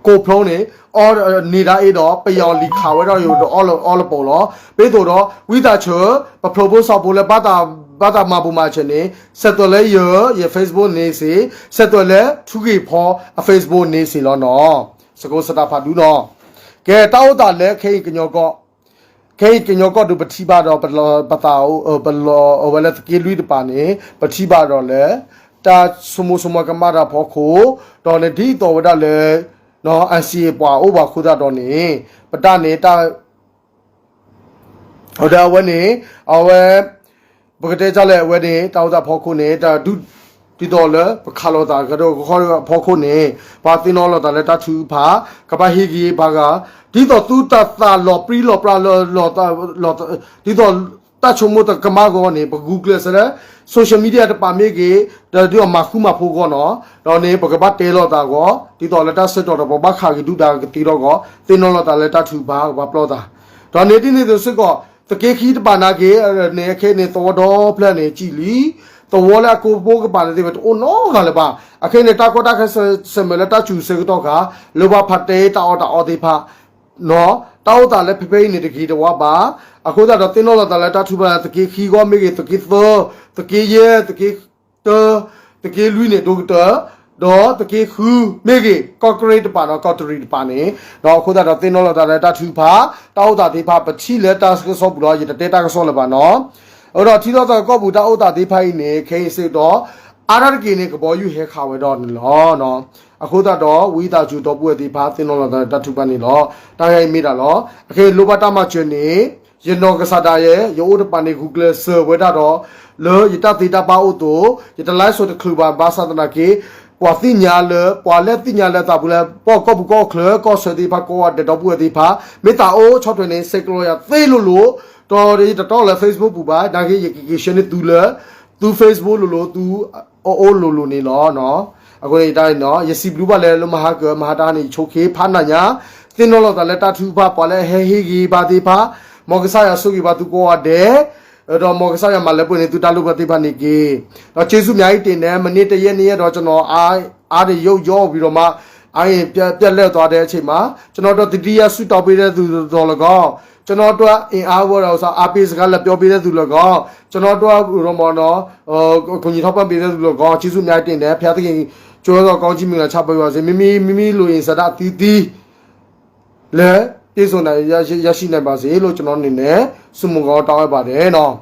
ကိးဖျိန့ၣ် အီ န့ၢ်ဒၣ်အ့ဒီး ပယီၤလံၤခးဝဲဒၣ်ယိာ်ဒီး အီလပီၢ်လီၤ. ဘ့သိးဒီး ဝံသးစူၤ ပဖျိဖိစီဖိလၢ ဘၣ်တၢ်မၤပူၤမၤဆၢန့ၣ် ဆက်သွယ် လၢယ ယ Facebook န့ၣ်စ့ၢ် ဆက်သွယ် လၢ ထူဂ့ၢ်ဖီ အ Facebook န့ၣ်စ့ၢ်လီၤနီၤ. စကိးစတးဖးဒူနီၤ. ကဲ တၢ်အိၣ်သးလၢခဲအံၤကညီကီၢ် ခဲအံၤကညီကီၢ်ဒုး ပထံၣ်ဘၣ်ဒီး ပသး ပလီၤအဝဲလၢသုးက့လွံၢ်တပၤန့ၣ် ပထံၣ်ဘၣ်ဒီးလၢ တၢ်ဆိကမိၣ်ဆိကမးတၢ်ဖီခိၣ် ဒီးန့ၣ်ဒ်သိးဝဲဒၣ်လၢ NCA ပှၤအိၣ်ဘၣ်အဃိသတးဒီးန့ၣ် ပတၢ်န့ၣ် တၢ် ဒီးအဝဲန့ၣ် အဝဲ ပကတဲဒ်လဲၣ် အဝဲန့ၣ် တၢ်အိၣ်သးဖီခိၣ်န့ၣ် တၢ်ဒုး ဒ်သိးလၢပခးလိာ်သးကဒီးကခီဖီခိၣ်န့ၣ် ပှၤသ့ၣ်နီၣ်လိာ်သးလၢတၢ်ထုကဖၣ် ကဘၣ်ဟ့ၣ်ဂံၢ်ဘါဂၤ ဒ်သိးသုတၢ်သးလီၤပြံလီၤပြါလၢ ဒ်သိးတၢ်ဆိကမိၣ်တကမၣ်အဂီၢ်န့ၣ် ပ Google စ့ၢ်လၢ social media တပၤမ့ၢ်ဂ့ၤ ဒီးဒ်သိးမၤဃူမၤဖိးအဂီၢ်နီၤ ဒီးန့ၣ်ပကဘၣ်တဲလိာ်သးအဂီၢ် ဒ်သိးလၢတၢ်ဆၢကတီၢ်ဒီး ပဘၣ်ခးဂ့ၤဒုၣ်ဒါကသ့ထီၣ်အဂီၢ် သ့ၣ်နီၣ်လိာ်သးလၢတၢ်ထုကဖၣ် ကဘၣ်ပျီသး ဒီးန့ၣ်ဒ်န့ၣ်အသိးစ့ၢ်ကီး သုးက့ခံတပၤနာ်က့ န့ၣ် ခဲအံၤန့ၣ် သဝီဒီဖျၢၣ်န့ၣ် ကံၣ်လံ သဝီလၢအကိးဖိကပၤန့ၣ်သ့ၣ်ဝဲ တအိၣ်နီတဂၤလၢၤဘၣ်. အခဲအံၤန့ၣ် တၢ်ကီတၢ်ခဲဆၢၣ်မဲာ်လၢတၢ်စူၤဆၢကတီၢ်ခါ လၢပှၤဖးတဲတၢ်အီၣ်တၢ်အီသ့ၣ်တဖၣ် တၢ်အိၣ်သးလၢဖဲဖဲအံၤန့ၣ် တဂ့ၤတဝါဘၣ်. အဃိသတးဒီး သ့ၣ်နီၣ်လိာ်သးလၢတၢ်ထုကဖၣ် သုးက့ခံအဂီၢ်မ့ၢ်ဂ့ၤ သုးက့သၢ သုးက့ယဲၢ် သုးက့တၢ သုးက့လွံၢ်န့ၣ် ဒိၣ်ကတၢၢ် ဒီးသုးက့ဃုမ့ၢ်ဂ့ၤ ကီၢ်ကရ့ၣ်တပၤဒီး ကီၢ်တရံးတပၤန့ၣ် ဒီးအဃိသတးဒီး သ့ၣ်နီၣ်လိာ်သးလၢတၢ်ထုကဖၣ် တၢ်အိၣ်သးသ့ၣ်တဖၣ် ပထံၣ်လၢတၢ်ကစီၣ်ပူၤလီၤ ယတတဲတၢ်ကစီၣ်လၢၤဘၣ်နီၤ. အဃိဒီးထံလီၢ်သးကီၢ်ပူၤတၢ်အိၣ်သးသ့ၣ်တဖၣ်အံၤန့ၣ် ခဲအံၤစ့ၢ်ကီး အါတက့ၢ်န့ၣ် ကဘီယူၤဟဲခးဝဲဒီးန့ၣ်လီၤ. အဃိသတးဒီး ဝံသးစူၤဒီပုၢ်ဝဲၢ်သ့ၣ်တဖၣ် သ့ၣ်နီၣ်လိာ်သးလၢတၢ်ထုကဖၣ်န့ၣ်လီၤ. တၢ်ဂ့ၢ်အံၤမ့ၢ်ဒၣ်လီၤ. အခဲအံၤလိၣ်ဘၣ်တၢ်မၤစၢၤန့ၣ် ယနီၢ်ကစၢ်ဒၣ်ယဲ ယအိၣ်တပၤန့ၣ် Google စၢၤဝဲဒၣ်ဒီး လၢယတၢ်သ့တၢ်ဘၣ်အိၣ်အသိး ယတlive showတချုးဘၣ် ဘၣ်ဆၣ်သနာ်က့ ပှၤသ့ၣ်ညါလၢ ပှၤလၢသ့ၣ်ညါလၢအသးပူၤလၢ ပှၤကီၢ်ပူၤကီၢ်ချၢ ကီၢ်ဆၢသ့ၣ်တဖၣ်ကိးဂၤဒဲး ဒီပုၢ်ဝဲၢ်သ့ၣ်တဖၣ် မ့ၢ်သးအိၣ်ဆီၣ်ထွဲန့ၣ် ဆဲးကျိးယၤသ့လိၤလိၤ ဒီးယတတီၢ်လၢ Facebook ပူၤဘၣ် နာ်က့ ယကက့ၤဆှၢန့ၢ်သုလၢ သု Facebook လိၤလိၤ သုအအိၣ်လိၤလိၤန့ၣ်လီၤ. အဃိန့ၣ် ယတၢ်အံၤနီၤ ယစံးဘျုးဘၣ်လၢ လၢမဟါကၢ မဟါတဟါန့ၣ် ယဆိးက့ၤဖးနၤညါ သ့ၣ်နီၣ်လိာ်သးလၢတၢ်ထုကဖၣ် ပှၤလၢအဟဲဟ့ၣ်ဂံၢ်ဘါသ့ၣ်တဖၣ် မ်ကစၢ်ယွၤဆိၣ်ဂ့ၤဘၣ်သုကိးဂၤဒဲး ဒီးမ်ကစၢ်ယွၤမၤလၢပှဲၤန့ၢ်သုတၢ်လိၣ်ဘၣ်သ့ၣ်တဖၣ်န့ၣ်တက့ၢ်. ဒီးကျေးဇူးအများကြီးတင်တယ် မနေ့တရက်နှစ်ရက်တော့ ကျွန်တော်အား အားတွေယုတ်လျော့ပြီးတော့မှ အားတွေပြတ်လပ်သွားတဲ့အချိန်မှာ ကျွန်တော်တို့ သတိရဆုတောင်းပေးတဲ့သူသော်လည်းကောင်း ကျွန်တော်တို့ အင်အားဝဲတော့ အားပေးစကားလာပြောပေးတဲ့သူလည်းကောင်း ကျွန်တော်တို့ ရောမော်နော် ကူညီထောက်ပံ့ပေးတဲ့သူလည်းကောင်း ကျေးဇူးအများကြီးတင်တယ် ဘုရားသခင် ကြွယ်သောကောင်းကြီးမင်္ဂလာချပေးပါစေ မိမိမိမိလိုရင်ဆန္ဒအသီးသီး လည်းပြည့်စုံနိုင်ရရှိရရှိနိုင်ပါစေလို့ကျွန်တော်အနေနဲ့ဆုမွန်ကောင်းတောင်းအပ်ပါတယ်နော်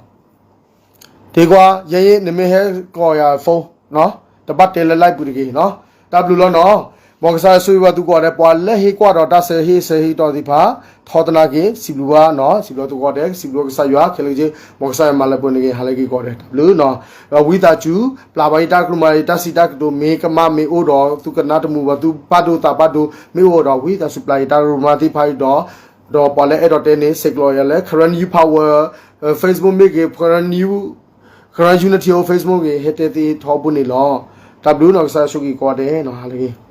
ဒီကွာ ယဲယဲနမ့ၢ်ဟဲကိးယၤ phone နော် တဘၣ်တဲလၢ live ပူၤတဂ့ၤနော် တၢ်ဘျုးလီၤနော် မ်ကစၢ်ယွၤဆိၣ်ဂ့ၤဘၣ်သုကိးဂၤဒဲး ပှၤလၢဟ့ၣ်ကွၢ်ဒီးတၢ်ဆၢဟ့ၣ်ဆၢဟ့ၣ်တီၤသ့ၣ်တဖၣ် ထီသနာ်က့ စံးဘျုးဘၣ်နော် စံးဘျုးသုကိးဂၤဒဲး စံးဘျုးကစၢ်ယွၤ ခဲလၢာ်က့ မ်ကစၢ်ယွၤမၤလၢပှဲၤန့ၣ်က့ၤ ဟါလၢက့ၤကိးဂၤဒဲး တၢ်ဘျုးနော် ဒီးဝံသးစူၤ ပျၢ်ဘၣ်ယတၢ်ကရူၢ်မၤ ယတၢ်စံးတၢ်ကတိၤ မ့ၢ်ကမၣ်မ့ၢ်အိၣ်ဒီး သုကနၣ်တမုာ်ဘၣ် သုဘၣ်ဒိသးဘၣ်ဒိ မ့ၢ်အိၣ်ဒီး ဝံသးစူၤပျၢ်ယတၢ်ကရူၢ်မၤသ့ၣ်တဖၣ်အံၤဒီး ဒီးပှၤလၢအဲၣ်ဒိးတဲန့ၣ် ဆဲးကျိးယၤလၢ Karen Youth Power Facebook မ့ၢ်ဂ့ၤ Karen Youth Karen Unity Facebook ဂ့ၤ ဟဲတဲသ့ထီဘိန့ၣ်လီၤ. တၢ်ဘျုးနော် ကစၢ်ယွၤဆိၣ်ဂ့ၤကိးဂၤဒဲးနော် ဟါလၢက့ၤ